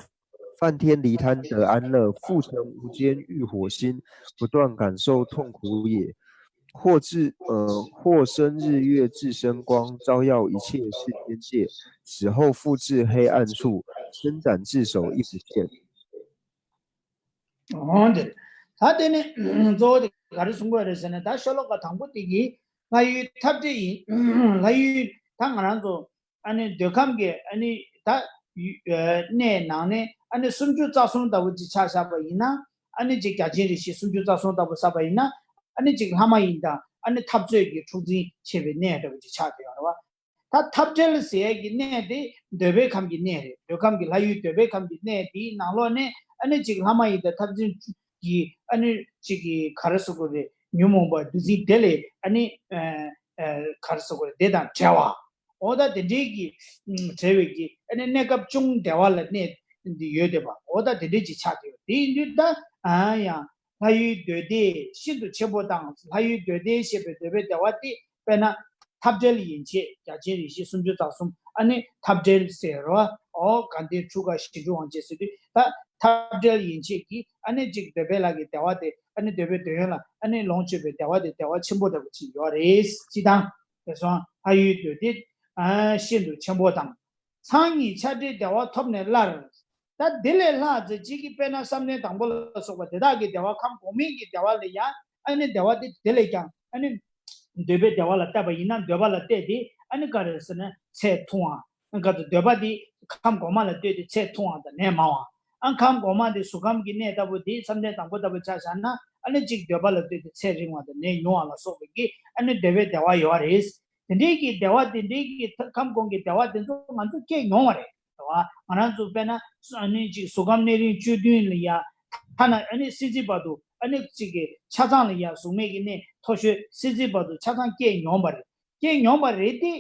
梵天离贪得安乐，复成无间狱火心，不断感受痛苦也。或至呃，或生日月至生光，照耀一切世间界，死后复至黑暗处，伸展至手亦不见。 འོ་འདིར་ད་དེ་ནི་གཙོ་བོ་དེ་ག་རེ་གསུང་དགོས་རེད་ཟེར་ན། ད་ཤོ་ལོ་ཀ་དང་པོ་དེ་གི་ལྷ་ཡུལ་འཐབ་བྲལ་ཡིན། ལྷ་ཡུལ་ད་ང་རང་ཚོ་ཨ་ནི་འདོད་ཁམས་ཀྱི་ཨ་ནི་ད་ཡུ་ཨ་གནས་ནང་ནས་ཨ་ནི་སུམ་ཅུ་རྩ་གསུམ་ལྟ་བུ་ཅིག་ཆ་བཞག་པ་ཡིན་ན། ཨ་ནི་ཅིག་བརྒྱ་བྱིན་རིན་ཆེན་སུམ་ཅུ་རྩ་གསུམ་ལྟ་བུ་བསགས་པ་ཡིན་ན། ཨ་ནི་ཅིག་ལྷ་མ་ཡིན་དང་ཨ་ནི་འཐབ་རྩོད་ཀྱི་འཁྲུག་འཛིང་ཆེ་བའི་གནས་ལྟ་བུ་ཅིག་ཆགས་བསྡད་ཡོད་རེད་བ། ད་འཐབ་བྲལ་ཟེར་ཡས་ཀྱི་གནས་དེ་འདོད་པའི་ཁམས་ཀྱི་གནས་རེད། འདོད་ཁམས་ཀྱི་ལྷ་ཡུལ་འདོད་པའི་ཁམས་ཀྱི་གནས་དེའི་ནང་ལོགས་ནས་ཨ་ནི་ཅིག་ལྷ་མ་ཡིན་དང་འཐབ་འཛིང་གི་ཨ་ནི་ཅིག་གི་ག་རེ་ཟེར་དགོས་རེད། ཉོན་མོངས་པ་འདུ་འཛི་དེ་ལས་ཨ་ནི་ཨ་ཨ་ག་རེ་ཟེར་དགོས་རེད། དེ་དང་བྲལ་བ། འོ་ད་དེ་འདྲའི་གི་ཨ་བྲལ་བའི་གི་ཨ་ནི་གནས་སྐབས་ཅུང་བདེ་བ་ལ་གནས་འདི་ཡོད་བསྡད་པ། འོ་ད་དེ་འདྲའི་ཅིག་ཆགས་བསྡད་ཡོད། དེ་ཡིན་དུས་ད་ཨ་ཡང་ལྷ་ཡུལ་འདོད་བདེ་ཤིན་ཏུ་ཆེན་པོ་དང་། ལྷ་ཡུལ་འདོད་བདེ་ཞེས་པའི་འདོད་པའི་བདེ་བ་དེ་དཔེར་ན་འཐབ་བྲལ་ཡན་ཆད། རྒྱ་ཆེན་རིགས་བཞི་སུམ་ཅུ་རྩ་གསུམ་ཨ་ནི་འཐབ་བྲལ་ཟེར་རོ། འོ་ག་འདི་ཁྲུ་ག་ཞི་ཁྲོ་དབང་བྱེད་ཟེར་དུས་ད་འཐབ་བྲལ་ཡན་ཆད་ཀྱི་ཨ་ནི་ཅིག་འདོད་པའི་ལྷ་གི་བདེ་བ་དེ་ཨ་ནི་འདོད་པའི་འདོད་ཡོན་ལ་ཨ་ནི་ལོངས་སྤྱོད་པའི་བདེ་བ་དེ་བདེ་བ་ཆེན་པོ་འདྲ་པོ་ཅིག་ཡོད་རེད། སྤྱིར་བཏང་དེ་སོང་ལྷ་ཡུལ་འདོད་བདེ་ཨ་ཤིན་ཏུ་ཆེན་པོ་དང་། མཚང་གཉིས་ཆགས་བྲལ་བདེ་བ་ཐོབ་ནས་སླར། ད་དེ་ལས་ལྷག་ཚེ་གཅིག་གིས་དཔེར་ན་བསམ་གཏན་དང་པོ་ལ་སོགས་པ་དེ་དག་གི་བདེ་བ་ཁམས་གོང་མའི་གི་བདེ་བ་ལ་ཡང་ཨ་ནི་བདེ་བ་དེ་དེ་ལས་ཀྱང་ཨ་ནི་འདོད་པའི་བདེ་བ་ལ་བལྟས་པ་ཡིན་ན། འདོད་པ་ལ་བལྟས་ཏེ་ཨ་ནི་ག་རེ་ཟེར་ན་ཚད་ཐུང་བ། ག་ཚོད་འདོད་པ་དེ་ཁམས་གོང་མ་ལ་ལྟོས་ཏེ་ཚད་ཐུང་བ་དང་ནད་མང་བ། ཨ་ཁམས་གོང་མ་དེ་གཟུགས་ཁམས་ཀྱི་གནས་ལྟ་བུ་དེ་བསམ་གཏན་དང་པོ་ལྟ་བུ་ཆ་བཞག་ན་ཨ་ནི་གཅིག་འདོད་པ་ལ་ལྟོས་ཏེ་ཚད་རིང་བ་དང་ནད་ཉུང་བ་ལ་སོགས་པའི་གི་ཨ་ནི་འདོད་པའི་བདེ་བ་ཡོད་རེད། དེ་འདྲའི་གི་བདེ་བ་དེ་འདྲའི་གི་ཁམས་གོང་གི་བདེ་བ་དེ་ཚོ་ང་ཚོ་སྐྱེས་མྱོང་བ་རེད། རེད་བ། ང་རང་ཚོ་དཔེར་ན་ཨ་ནི་ཅིག་གཟུགས་ཁམས་གནས་རིང་བཅུ་བདུན་ལ་ཡ་ཐ་ན་ཨ་ནི་སྲིད་རྩེ་བར་དུ་ཨ་ནི་ཅིག་གི་ཆ་ཚང་ལ་ཡ་གཟུགས་མེད་ཀྱི་གནས་མཐོ་ཤོས་སྲིད་རྩེ་བར་དུ་ཆ་ཚང་སྐྱེས་མྱོང་བ་རེད། སྐྱེས་མྱོང་བ་རེད་དེ།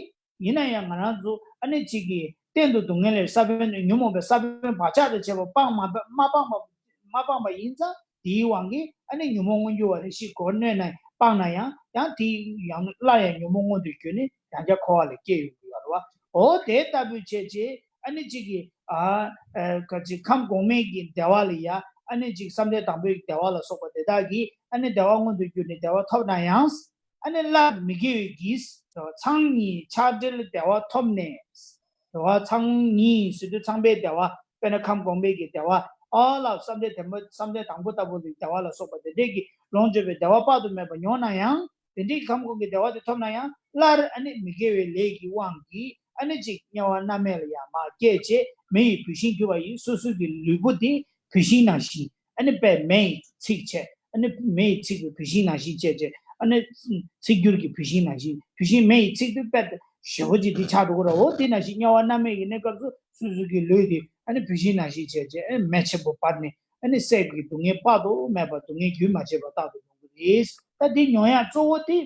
ཡིན་ན་ཡང་ང་རང་ཚོ་ཨ་ནི་གཅིག་གིས་གཏན་དུ་སྡུག་བསྔལ་ལས་ས་བོན་ཉོན་མོངས་པའི་ས་བོན་བག་ཆགས་དང་བཅས་པ་སྤངས་མ་མ་སྤངས་པ་མ་སྤངས་པ་ཡིན་ཙང་དེའི་དབང་གིས་ཨ་ནི་ཉོན་མོངས་མངོན་གྱུར་བ་རེ་ཞིག་གོ་གནོད་ན་སྤངས་ན་ཡང་ཡང་དེ་ཡང་སླར་ཡང་ཉོན་མོངས་མངོན་དུ་གྱུར་ནས་ཡང་བསྐྱར་འཁོར་བ་ལ་སྐྱེ་ཡོང་གི་ཡོད་རེད་བ། འོ་དེ་ལྟ་བུའི་བྱས་རྗེས་ཨ་ནི་གཅིག་གིས་ཨ་ཨ་ག་ཅིག་ཁམས་གོང་མའི་གི་བདེ་བ་ལ་ཡ་ཨ་ནི་གཅིག་བསམ་གཏན་དང་པོའི་བདེ་བ་ལ་སོགས་པ་དེ་དག་གིས་ཨ་ནི་བདེ་བ་མངོན་དུ་གྱུར་ནས་བདེ་བ་ཐོབ་ན་ཡང་། ཨ་ནི་སླར་མི་དགེ་བའི་གིས་མཚང་གཉིས་ཆགས་བྲལ་བདེ་བ་ཐོབ་ནས། བདེ་བ་མཚང་གཉིས་ཟེར་དུས་མཚང་པའི་བདེ་བ་དཔེར་ན་ཁམས་གོང་མའི་གི་བདེ་བ་ཨ་ལ་བསམ་གཏན་དང་པོ་བསམ་གཏན་དང་པོ་ལྟ་བུ་གི་བདེ་བ་ལ་སོགས་པ་དེ་འདྲའི་གི་ལོངས་སྤྱོད་པའི་བདེ་བ་དཔག་ཏུ་མེད་པ་མྱོང་ན་ཡང་དེ་འདྲའི་ཁམས་གོང་གི་བདེ་བ་དེ་ཐོབ་ན་ཡང་སླར་ཨ་ནི་མི་དགེ་བའི་ལས་ཀྱི་དབང་གིས་ཨ་ནི་ཅིག་དམྱལ་བ་མནར་མེད་ལ་ཡང་མར་སྐྱེས་བྱས་མེ་ཡི་བུད་ཤིང་གྱུར་པ་ཡིས་སོ་སོའི་གི་ལུས་པོ་དེ་བུད་ཤིང་ནང་བཞིན། ཨ་ནི་དཔེ་མེ་ཡིས་ཚིག་བྱས། ཨ་ནི་མེ་ཡིས་ཚིག་པའི་བུད་ཤིང་ནང་བཞིན་བྱས་བྱས། ཨ་ནི་ཚིག་འགྱུར་གྱི་བུད་ཤིང་ནང་བཞིན། བུད་ཤིང་མེ་ཡིས་ཚིག་དུས་དཔེ་ཞེ་པོ་ཅིག་དེ་ཆགས་འགྲོ་གི་རེད། འོ་དེ་ནང་བཞིན་དམྱལ་བ་མནར་མེད་ཀྱི་གནས་སྐབས་སུ་སོ་སོ་གི་ལུས་དེ་ཨ་ནི་བུད་ཤིང་ནང་བཞིན་བྱས་བྱས་ཨ་ནི་མེ་ཆེན་པོ་འབར་ནས་ཨ་ནི་སྲེག་གི་སྡུག་བསྔལ་དཔག་ཏུ་མེད་པ་སྡུག་བསྔལ་རྒྱུན་མ་ཆད་པ་རྟག་ཏུ་མྱོང་གི་རེད། ད་དེ་མྱོང་ཡག་གཙོ་བོ་དེ།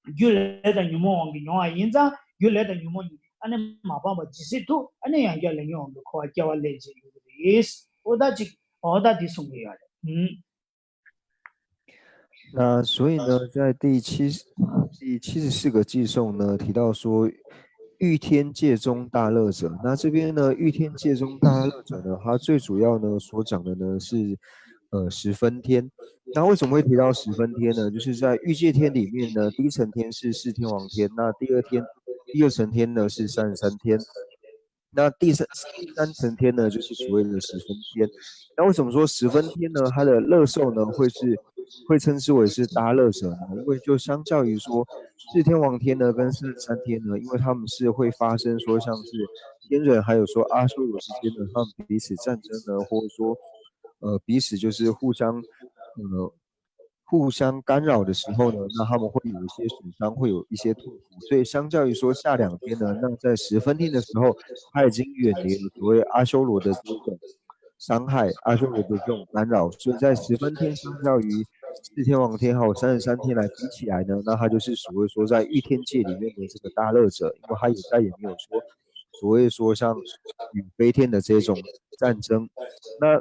རྒྱུ་ལས་དང་ཉོན་མོངས་དབང་གིས་མྱོང་བ་ཡིན་ཙང་རྒྱུ་ལས་དང་ཉོན་མོངས་གཉིས་ཨ་ནི་མ་སྤངས་པ་ཇི་སྲིད་དུ་ཨ་ནི་ཡང་བསྐྱར་ལས་ཉོན་དབང་གིས་འཁོར་བ་སྐྱེ་བ་ལེན་བྱེད་ཡོང་གི་རེད། འོ་ད་ཅིག་འོ་ད་འདི་གསུང་གི་ཡོད་རེད། ཨུམ། 那所以呢，在第七第七十四个偈颂呢，提到说，欲天界中大乐者。那这边呢，欲天界中大乐者呢，它最主要呢所讲的呢是，呃，十分天。那为什么会提到十分天呢？就是在欲界天里面呢，第一层天是四天王天，那第二天，第二层天呢是三十三天。那第三第三层天呢，就是所谓的十分天。那为什么说十分天呢？它的乐受呢，会是会称之为是大乐者呢？因为就相较于说四天王天呢跟三十三天呢，因为他们是会发生说像是天人还有说阿修罗之间呢，他们彼此战争呢，或者说呃彼此就是互相呃互相干扰的时候呢，那他们会有一些损伤，会有一些痛苦。所以相较于说下两天呢，那在十分天的时候，他已经远离了所谓阿修罗的这种伤害，阿修罗的这种干扰。所以在十分天相较于四天王天还有三十三天来比起来呢，那他就是所谓说在欲天界里面的这个大乐者，因为他也再也没有说所谓说像与飞天的这种战争。那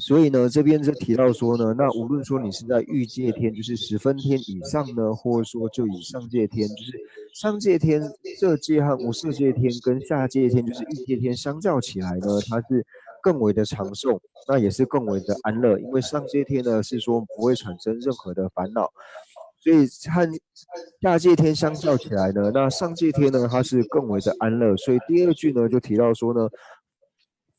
所以呢，这边就提到说呢，那无论说你是在欲界天，就是十分天以上呢，或者说就以上界天，就是上界天、色界和无色界天跟下界天，就是欲界天相较起来呢，它是更为的长寿，那也是更为的安乐，因为上界天呢是说不会产生任何的烦恼，所以和下界天相较起来呢，那上界天呢它是更为的安乐，所以第二句呢就提到说呢，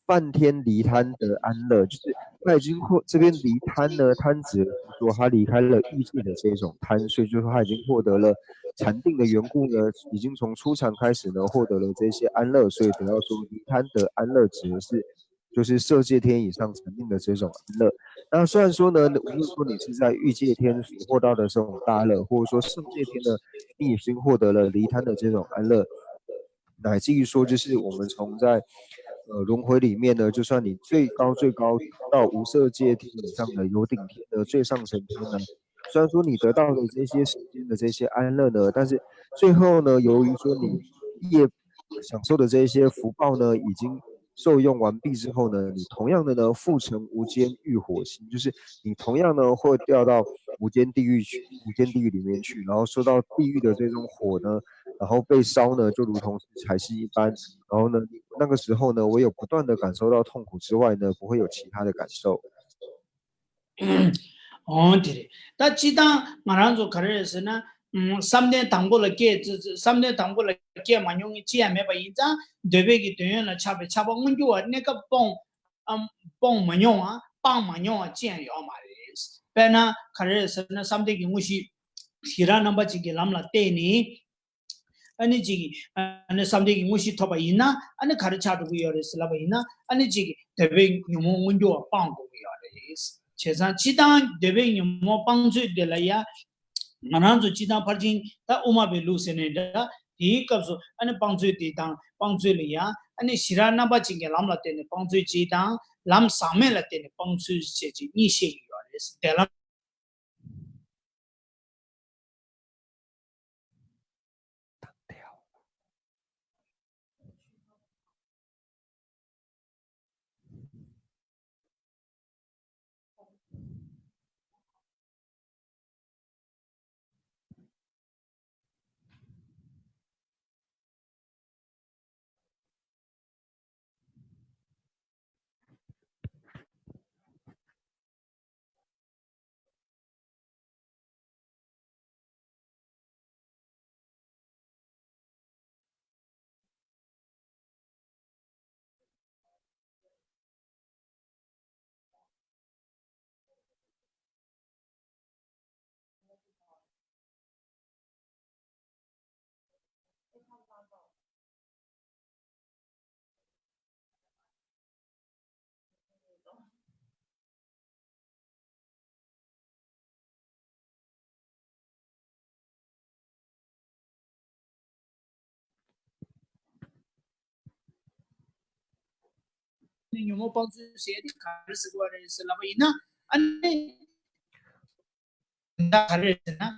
半天离贪得安乐，就是他已经获这边离贪呢，贪指的是说他离开了欲界的这一种贪，所以就说他已经获得了禅定的缘故呢，已经从初禅开始呢获得了这些安乐，所以等到说离贪得安乐，指的是就是色界天以上禅定的这种安乐。那虽然说呢，无论说你是在欲界天所获到的这种大乐，或者说色界天呢，你已经获得了离贪的这种安乐，乃至于说，就是我们从在呃轮回里面呢，就算你最高最高到无色界天以上的有顶天的最上层天呢，虽然说你得到的这些世间的这些安乐呢，但是最后呢，由于说你业享受的这些福报呢，已经受用完毕之后呢，你同样的呢，复成无间狱火星，就是你同样呢会掉到无间地狱去，无间地狱里面去，然后受到地狱的这种火呢，然后被烧呢，就如同是柴薪一般。然后呢，那个时候呢，唯有不断的感受到痛苦之外呢，不会有其他的感受。 འོང་དེ་རེད། ད་སྤྱིར་བཏང་ང་རང་ཚོ་ག་རེ་རེད་ཟེར་ན། ཨུམ། བསམ་གཏན་དང་པོ་ལ་སྐྱེས་བསམ་གཏན་དང་པོ་ལ་སྐྱེས་མ་མྱོང་མཁན་ཅི་ཡང་མེད་པ་ཡིན་ཙང་འདོད་པའི་གི་དོན་ཡོད་ལ་ཆགས་པའི་ཆགས་པ་མངོན་གྱུར་བ་གནས་སྐབས་སྤོང་ཨམ་སྤོང་མ་མྱོང་བ་སྤང་མ་མྱོང་བ་ཅི་ཡང་ཡོད་མ་རེད། དཔེར་ན་ག་རེ་རེད་ཟེར་ན་བསམ་གཏན་གྱི་དངོས་གཞི་ཞི་རགས་རྣམ་པ་གཅིག་གི་ལམ་ལ་བརྟེན་ནས། ཨ་ནི་གཅིག་གིས་ཨ་ནི་བསམ་གཏན་གྱི་དངོས་གཞི་ཐོབ་པ་ཡིན་ན་ཨ་ནི་ག་རེ་ཆགས་འགྲོ་གི་ཡོད་རེད་ཟེར་ལབ་པ་ཡིན་ན། ཨ་ནི་གཅིག་གིས་འདོད་པའི་ཉོན་མོངས་མངོན་གྱུར་བ་སྤང་དགོས་ཀྱི་ཡོད་རེད། བྱས་ཙང་སྤྱིར་བཏང་འདོད་པའི་ཉོན་མོངས་སྤང་ཚུལ་དེ་ལ་ཡ། ང་རང་ཚོ་སྤྱིར་བཏང་ཕར་ཕྱིན་ད་དབུ་མ་པའི་ལུགས་ཟེར་ནའི་འདྲ། དེའི་སྐབས་སུ་ཨ་ནི་སྤང་ཚུལ་དེ་དང་སྤང་ཚུལ་ལ་ཡ། ཨ་ནི་ཞི་རགས་རྣམ་པ་གཅིག་གི་ལམ་ལ་བརྟེན་ནས་སྤང་ཚུལ་གཅིག་དང་ལམ་ཟག་མེད་ལ་བརྟེན་ནས་སྤང་ཚུལ་བཅས་ཀྱི་གཉིས་བཤད་ཀྱི་ཡོད་རེད། དེ་ལ། ཉོན་མོངས་སྤང་ཚུལ་ཟེར་དེ་ག་རེ་ཟེར་བ་རེད་ཟེར་ལབ་པ་ཡིན་ན། ཨ་ནི། ད་ག་རེ་ཟེར་ན། ཨ་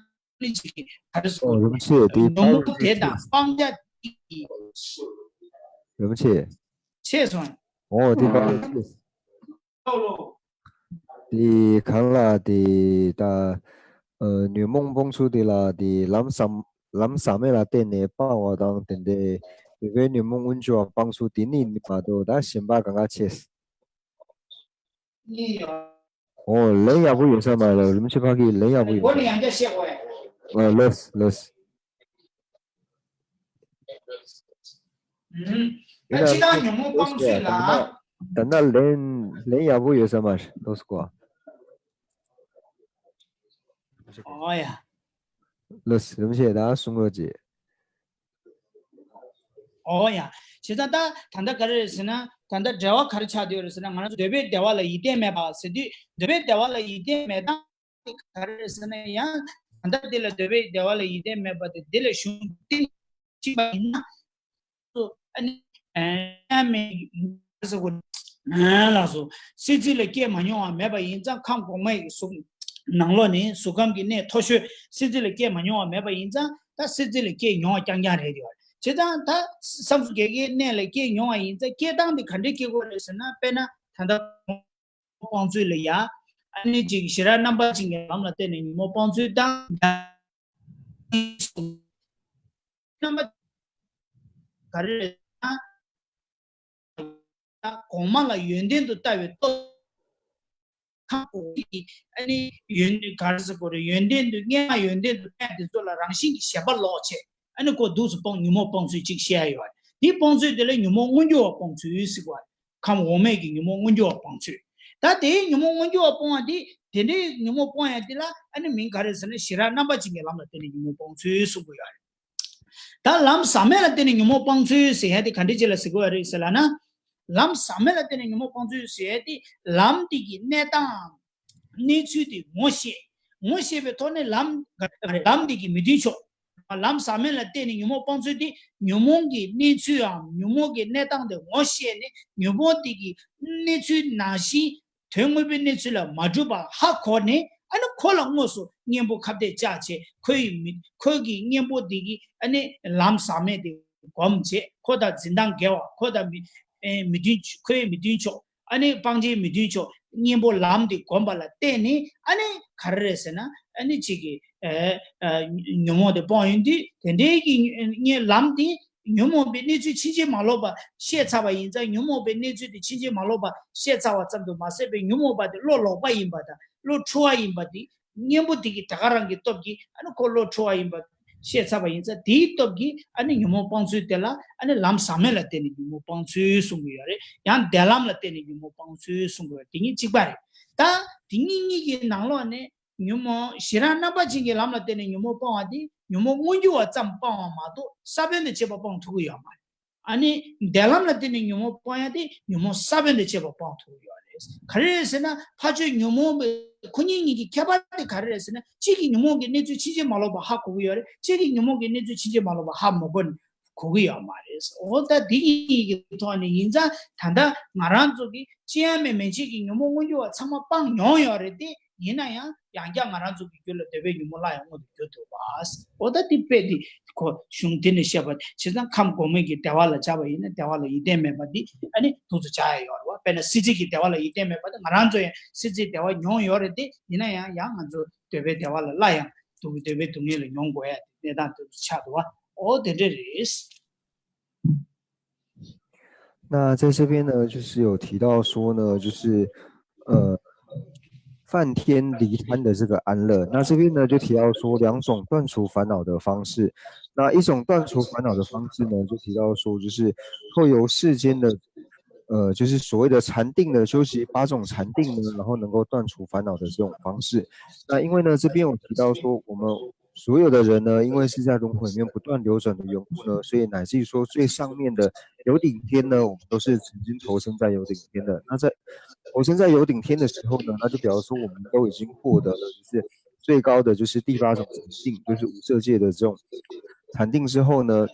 ནི་ཅིག་གི་ག་རེ་ཟེར་དགོས་རེད། ཉོན་མོངས་དེ་དང་སྤང་བྱ་དེ། རིན་པོ་ཆེ། ཆེ་སོང་། འོ་དེ་ག་རེ་ཟེར། དེ་གང་ལ་དེ་ད་ཨ་ཉོན་མོངས་སྤོང་ཚུལ་དེ་ལ་དེ་ལམ་ཟག་ལམ་ཟག་མེད་ལ་བརྟེན་ནས་སྤང་བ་དང་དེ་འདྲའི་འདོད་པའི་ཉོན་མོངས་མངོན་གྱུར་བ་སྤང་ཚུལ་དེ་གཉིས་ནི་མ་གཏོགས་ད་གཞན་པ་གང་ག་ཆེ། འོ་ལན་ཡག་པོ་ཡོད་ས་མ་རེད། རིན་པོ་ཆེ་ཕ་གི་ལན་ཡག་པོ་ཡོད་ས་མ་རེད། ལོས་ལོས། ད་ཕྱི་ནང་ཉོན་མོངས་སྤང་ཚུལ་ལ། ད་ན་ལན་ལན་ཡག་པོ་ཡོད་ས་མ་རེད། ལོས་ཀོ། ཨོ་ཡ། ལོས་རིན་པོ་ཆེ་ད་གསུང་རོགས་གྱིས། ཨོ་ཡ། བྱས་ཙང་ད་ད་ལྟ་ག་རེ་རེད་ཟེར་ན། ད་ལྟ་འགྲེལ་བ་ག་རེ་ཆགས་བསྡད་ཡོད་རེད་ཟེར་ན། ང་རང་ཚོ་འདོད་པའི་བདེ་བ་ལ་ཡིད་བརྟན་མེད་པ་ཟེར་དུས་འདོད་པའི་བདེ་བ་ལ་ཡིད་བརྟན་མེད་སྟངས། ག་རེ་ཟེར་ན་ཡང་ད་ལྟ་འདི་ལ་འདོད་པའི་བདེ་བ་ལ་ཡིད་བརྟན་མེད་པ་དེ་འདི་ལ་གཞུང་འདི་གཅིག་པ་ཡིན་ན། ཨ་ནི་ཨ་མེད་ཟེར་དགོས། ཨ་ལགས་སོ། སྲིད་རྩེ་ལ་སྐྱེས་མ་མྱོང་བ་མེད་པ་ཡིན་ཙང་ཁམས་གོང་མའི་གཟུགས་ནང་ལོགས་ནས་གཟུགས་ཁམས་ཀྱི་གནས་མཐོ་ཤོས་སྲིད་རྩེ་ལ་སྐྱེས་མ་མྱོང་བ་མེད་པ་ཡིན་ཙང་ད་སྲིད་རྩེ་ལ་སྐྱེས་མྱོང་བ་རྐྱང་རྐྱང་རེད་དེ་བ། བྱས་ཙང་ད་སངས་རྒྱས་ཀྱི་གནས་ལ་སྐྱེས་མྱོང་བ་ཡིན་ཙང་སྐྱེས་སྟངས་དེ་ག་འདྲས་སྐྱེ་དགོས་རེད་ཟེར་ན། དཔེར་ན་ད་ལྟ། སྤང་ཚུལ་ལ་ཡ། ཨ་ནི་ཅིག་ཞི་རགས་རྣམ་པ་ཅན་གྱི་ལམ་ལ་བརྟེན་ནས་ཉོན་མོངས་སྤང་ཚུལ་དང་། རྣམ་པ་ག་རེ་རེད་ན། གོང་མ་ལ་ཡོན་ཏན་དུ་ལྟ་བའི་སྟོབས། ཁམས་གོང་མའི་ཨ་ནི་ཡོན་ག་རེ་ཟེར་དགོས་རེད། ཡོན་ཏན་དུ་སྔོན་མ་ཡོན་ཏན་དུ་གནས་དེ་ཚོ་ལ་རང་བཞིན་གྱི་ཞེན་པ་ལོག་བྱས། ཨ་ནི་ཁོ་འདུག་སེ་སྤོང་ཉོན་མོངས་སྤང་ཚུལ་ཅིག་བཤད་ཡ་ཡོད་རེད། འདི་སྤང་ཚུལ་དེ་ལ་ཉོན་མོངས་མངོན་གྱུར་བ་སྤང་ཚུལ་ཟེར་བ་རེད། ཁམས་འོག་མའི་གི་ཉོན་མོངས་མངོན་གྱུར་བ་སྤང་ཚུལ། ད་དེའི་ཉོན་མོངས་མངོན་གྱུར་བ་སྤོང་བ་འདི་དེ་འདྲའི་ཉོན་མོངས་སྤོང་ཡ་འདི་ལ་ཨ་ནི་མིང་ག་རེ་ཟེར་ན་ཞི་རགས་རྣམ་པ་ཅན་གྱི་ལམ་ལ་བརྟེན་ནས་ཉོན་མོངས་སྤང་ཚུལ་གསུང་གི་ཡོད་རེད། ད་ལམ་ཟག་མེད་ལ་བརྟེན་ནས་ཉོན་མོངས་སྤང་ཚུལ་ཟེར་ཡ་དེ་ག་འདྲ་ཅིག་ལ་ཟེར་གི་ཡོད་རེད་ཟེར་ལབ་ན། ལམ་ཟག་མེད་ལ་བརྟེན་ནས་ཉོན་མོངས་སྤང་ཚུལ་ཟེར་ཡ་དེ་ལམ་དེ་གི་གནས་སྟངས། གནས་ཚུལ་དེ་ངོ་ཤེས། ངོ་ཤེས་པའི་ཐོག་ནས་ལམ་ལམ་དེ་གི་མི་མཐུན་ཕྱོགས། ལམ་ཟག་མེད་ལ་བརྟེན་ནས་ཉོན་མོངས་སྤང་ཚུལ་དེ་ཉོན་མོངས་ཀྱི་གནས་ཚུལ་འམ་ཉོན་མོངས་ཀྱི་གནས་སྟངས་དེ་ངོ་ཤེས་ནས་ཉོན་མོངས་དེ་གི་གནས་ཚུལ་ནང་བཞིན་དོན་དངོས་པོའི་གནས་ཚུལ་ལ་མ་གྲུབ་པ་ཧ་གོ་ནས་ ཨ་ནི་ཁོ་ལ་དངོས་སུ་གཉེན་པོ་ཁ་གཏད་བཅག་བྱས། ཁོ་ཡི་མི་ཁོ་གི་གཉེན་པོ་འདི་གིས་ཨ་ནི་ལམ་ཟག་མེད་དེ་སྒོམ་བྱས། ཁོ་དང་འཛིན་སྟངས་འགལ་བ། ཁོ་དང་མི་ཨེ་མི་མཐུན་ཕྱོགས། ཁོ་ཡི་མི་མཐུན་ཕྱོགས། ཨ་ནི་སྤང་བྱའི་མི་མཐུན་ཕྱོགས། གཉེན་པོ་ལམ་དེ་སྒོམ་པ་ལ་བརྟེན་ནས། ཨ་ནི་ག་རེ་རེད་ཟེར་ན། ཨ་ནི་གཅིག་གིས་ཨེ་ཨེ་ཉོན་མོངས་དེ་སྤོང་ཡོང་དུས། དེ་འདྲའི་གི་གཉེན་ལམ་དེ། ཉོན་མོངས་པའི་གནས་ཚུལ་ཕྱིན་ཅི་མ་ལོག་པ་ཤེས་ཚར་བ་ཡིན་ཙང་། ཉོན་མོངས་པའི་གནས་ཚུལ་དེ་ཕྱིན་ཅི་མ་ལོག་པ་ཤེས་ཚར་བ་ཙམ་དུ་མ་ཟད་པའི། ཉོན་མོངས་པ་དེ་བློ་ལོག་པ་ཡིན་པ་དང་། བློ་འཁྲུལ་བ་ཡིན་པ་དེ། གཉེན་པོ་དེ་གིས་དེ་ག་རང་གི་སྟོབས་ཀྱིས་ཨ་ནི་ཁོ་བློ་འཁྲུལ་བ་ཡིན་པ་ཤེས་ཚར་བ་ཡིན་ཙང་། དེའི་སྟོབས་ཀྱིས་ཨ་ནི་ཉོན་མོངས་སྤང་ཚུལ་དེ་ལ། ཨ་ནི་ལམ་ཟག་མེད་ལ་བརྟེན་ནས་ཉོན་མོངས་སྤང་ཚུལ་གསུང་གི་ཡོད་རེད། ཡང་འདས་ལམ་ལ་བརྟེན་ནས་ཉོན་མོངས་སྤང་ཚུལ་གསུང་གི་ཡོད་རེད། དེ་གཉིས་གཅིག་པ་རེད། ད་དེ་གཉིས་གཉིས་ཀྱི་ནང་ལོགས་ནས། ཉོན་མོངས་གཞི་རང་རྣམ་པར་ཅན་གྱི་ལམ་ལ་བརྟེན་ནས་ཉོན་མོངས་སྤང་བ་དེ། ཉོན་མོངས་མངོན་གྱུར་བ་ཙམ་སྤང་བ་མ་གཏོགས། ས་བོན་དང་བཅས་པ་སྤང་ཐུབ་ཀྱི་ཡོད་མ་རེད། ཨ་ནི་འདས་ལམ་ལ་བརྟེན་ནས་ཉོན་མོངས་སྤང་ཡ་དེ། ཉོན་མོངས་ས་བོན་དང་བཅས་པ་སྤང་ཐུབ་ཀྱི་ཡོད་རེད། ག་རེ་རེད་ཟེར་ན། ཕར་ཕྱོགས་ཉོན་མོངས་པའི་ཁོ་གཉིས་གཉིས་ཀྱི་ཁྱད་པར་དེ་ག་རེ་རེད་ཟེར་ན། གཅིག་གིས་ཉོན་མོངས་ཀྱི་གནས་ཚུལ་ཕྱིན་ཅི་མ་ལོག་པ་ཧ་གོ་གི་ཡོད་རེད། གཅིག་གིས་ཉོན་མོངས་ཀྱི་གནས་ཚུལ་ཕྱིན་ཅི་མ་ལོག་པ་ཧ་མ་གོ་ནས། གོ་གི་ཡོད་མ་རེད། འོ་ད་འདི་གཉིས་ཀྱི་ཐོག་ནས་ཡིན་ཙང་། ད་ལྟ་ང་རང་ཚོ་གིས་ཅི་ཡང་མེད་མན་ཆད་ཀྱི་ཉོན་མོངས་མངོན་གྱུར་བ་ཚང་མ་སྤངས་མྱོང་ཡོད་རེད་དེ། ཡིན་ན་ཡང་ཡང་བསྐྱར་ང་རང་ཚོ་གི་རྒྱུད་ལ་འདོད་པའི་ཉོན་མོངས་སླར་ཡང་མངོན་དུ་གྱུར་ཐུབ་པ། འོ་ད་འདི་དཔེ་འདི་ཁོ་གཞུང་འདི་ནས་བཤད་པ། བྱས་ཙང་ཁམས་གོང་མའི་གི་བདེ་བ་ལ་སྦྱར་བ་ཡིན་ན། བདེ་བ་ལ་ཡིད་བརྟན་མེད་པ་འདི་ཨ་ནི་འདུག་ཏུ་བྱ་ཡ་ཡོད་རེད་བ། དཔེར་ན་སྲིད་རྩེ་གི་བདེ་བ་ལ་ཡིད་བརྟན་མེད་པ་དེ། ང་རང་ཚོ་ཡང་སྲིད་རྩེའི་བདེ་བ་མྱོང་ཡོད་རེད་དེ། ཡིན་ན་ཡང་ཡང་ང་ཚོ་འདོད་པའི་བདེ་བ་ལ་སླར་ཡང་སྡུག་འདོད་པའི་སྡུག་བསྔལ་ལ་མྱོང་དགོས་ཡ་དེ་གནས་སྟངས་དེ་ཚོ་ཆགས་འདུག་བ། འོ་དེ་འདྲ་རེད། 那在这边呢，就是有提到说呢，就是呃，梵天离贪的这个安乐。那这边呢，就提到说两种断除烦恼的方式。那一种断除烦恼的方式呢，就提到说就是透由世间的，呃，就是所谓的禅定的修习八种禅定呢，然后能够断除烦恼的这种方式。那因为呢，这边有提到说我们所有的人呢，因为是在轮回里面不断流转的缘故呢，所以乃至于说最上面的游顶天呢，我们都是曾经投生在游顶天的。那在投生在游顶天的时候呢，那就表示说我们都已经获得了就是最高的就是第八种禅定，就是无色界的这种禅定之后呢，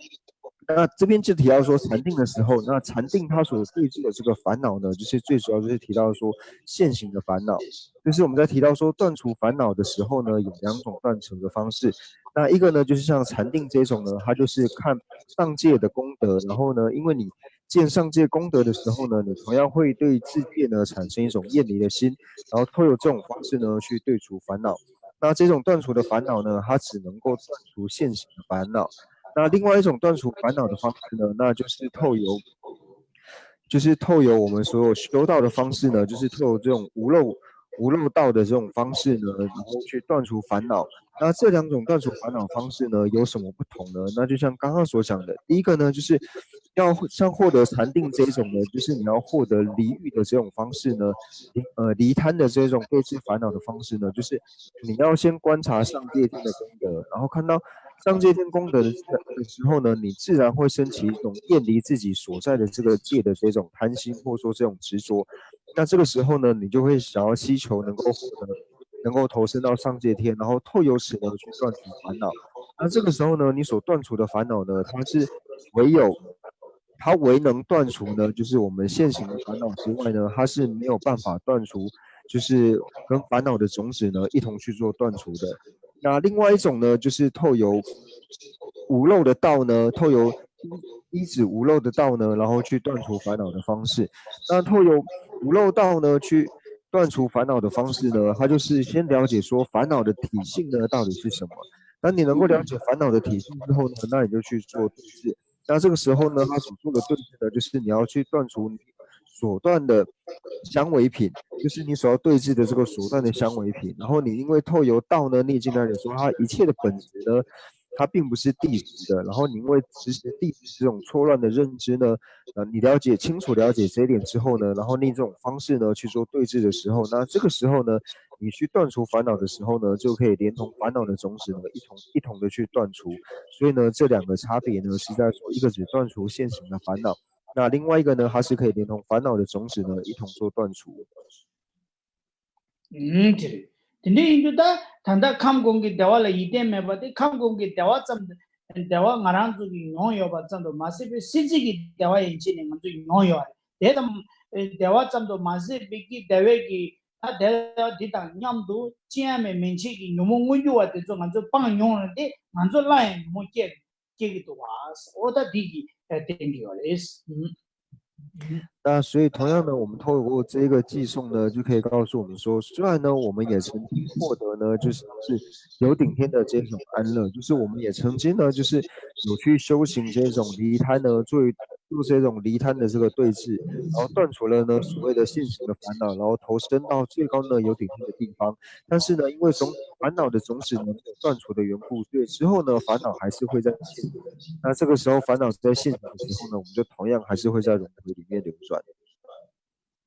那这边就提到说禅定的时候，那禅定它所对治的这个烦恼呢，就是最主要就是提到说现行的烦恼，就是我们在提到说断除烦恼的时候呢，有两种断除的方式。那一个呢，就是像禅定这种呢，它就是看上界的功德，然后呢，因为你见上界功德的时候呢，你同样会对自界呢产生一种厌离的心，然后透过这种方式呢去对除烦恼。那这种断除的烦恼呢，它只能够断除现行的烦恼。那另外一种断除烦恼的方式呢，那就是透由，就是透由我们所有修道的方式呢，就是透由这种无漏无漏道的这种方式呢，然后去断除烦恼。那这两种断除烦恼方式呢，有什么不同呢？那就像刚刚所讲的，第一个呢，就是要像获得禅定这一种呢，就是你要获得离欲的这种方式呢，离呃离贪的这种对治烦恼的方式呢，就是你要先观察上界天的功德，然后看到上界天功德的的时候呢，你自然会升起一种厌离自己所在的这个界的这种贪心，或者说这种执着。那这个时候呢，你就会想要祈求能够获得，能够投身到上界天，然后透由此呢去断除烦恼。那这个时候呢，你所断除的烦恼呢，它是唯有它唯能断除呢，就是我们现行的烦恼之外呢，它是没有办法断除，就是跟烦恼的种子呢一同去做断除的。那另外一种呢，就是透由无漏的道呢，透由依止无漏的道呢，然后去断除烦恼的方式。那透由无漏道呢，去断除烦恼的方式呢，它就是先了解说烦恼的体性呢到底是什么。当你能够了解烦恼的体性之后呢，那你就去做对治。那这个时候呢，他所做的对治呢，就是你要去断除你所断的相违品，就是你所要对治的这个所断的相违品。然后你因为透由道呢，你已经了解说它一切的本质呢，它并不是第十的。然后你因为执行第十这种错乱的认知呢，呃，你了解清楚了解这一点之后呢，然后你这种方式呢去做对治的时候，那这个时候呢，你去断除烦恼的时候呢，就可以连同烦恼的种子呢一同一同的去断除。所以呢，这两个差别呢是在说，一个只断除现行的烦恼，那另外一个呢，它是可以连同烦恼的种子呢一同做断除。 ཨུམ། དེ་རེད། དེ་འདྲ་ཡིན་དུས་ད་ད་ལྟ་ཁམས་གོང་གི་བདེ་བ་ལ་ཡིད་བརྟན་མེད་པ་དེ། ཁམས་གོང་གི་བདེ་བ་ཙམ་དུ་བདེ་བ་ང་རང་ཚོ་གིས་མྱོང་ཡོད་པ་ཙམ་དུ་མ་ཟད་པའི་སྲིད་རྩེ་གི་བདེ་བ་ཡན་ཆད་ནས་ང་ཚོས་མྱོང་ཡོད་རེད། དེ་ཙམ་བདེ་བ་ཙམ་དུ་མ་ཟད་པའི་གི་བདེ་བའི་གི་ ད་དེ་འདི་དང་མཉམ་དུ་ཅི་ཡང་མེད་མན་ཆད་ཀྱི་ཉོན་མོངས་མངོན་གྱུར་བ་དེ་ཚོ་ང་ཚོས་སྤངས་མྱོང་རུང་དེ་ང་ཚོ་སླར་ཡང་ཉོན་མོངས་སྐྱེ་སྐྱེ་གི་འདུག་བ། འོ་ད་འདི་གི་བསྟན་གྱི་ཡོད་རེད། 那所以同样呢，我们透过这个寄送呢，就可以告诉我们说，虽然呢，我们也曾经获得呢，就是是有顶天的这种安乐，就是我们也曾经呢，就是有去修行这种离贪呢，做做这种离贪的这个对峙，然后断除了呢所谓的现行的烦恼，然后投身到最高呢有顶天的地方。但是呢，因为种烦恼的种子呢没有断除的缘故，所以之后呢烦恼还是会在现。那这个时候烦恼在现的时候呢，我们就同样还是会在轮回里面流转。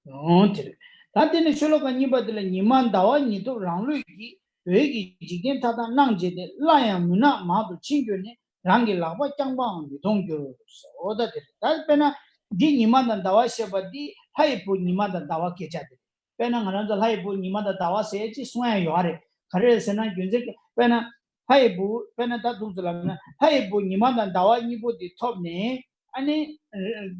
ཨོ་དེ་རེད། ད་དེ་ནས་ཤོ་ལོ་ཀ་གཉིས་པ་དེ་ལ་ཉི་མ་ཟླ་བ་ཉིད་དུ་རང་ལུས་ཀྱི་འོད་ཀྱིས་འཇིག་རྟེན་མཐའ་དག་སྣང་བྱས་ཏེ། སླར་ཡང་མུན་ནག་མང་དུ་ཕྱིན་གྱུར་ནས། རང་གི་ལག་པ་རྐྱང་པའང་མི་མཐོང་འགྱུར། ཟེར་འོ་ད་དེ་རེད། ད་དཔེར་ན་འདི་ཉི་མ་དང་ཟླ་བ་ཞེས་པ་འདི་ལྷ་ཡི་བུ་ཉི་མ་དང་ཟླ་བ་སྐད་ཆ་དེ་རེད། དཔེར་ན་ང་རང་ཚོ་ལྷ་ཡི་བུ་ཉི་མ་དང་ཟླ་བ་ཟེར་ཅིག་གསུང་ཡ་ཡོད་རེད། ག་རེ་རེད་ཟེར་ན་རྒྱུ་མཚན་གྱིས་དཔེར་ན། ལྷ་ཡི་བུ་དཔེར་ན་ད་ཐུགས་སུ་ལབ་ན་ལྷ་ཡི་བུ་ཉི་མ་དང་ཟླ་བ་གཉིས་པོ་དེ་ཐོབ་ནས། ཨ་ནི་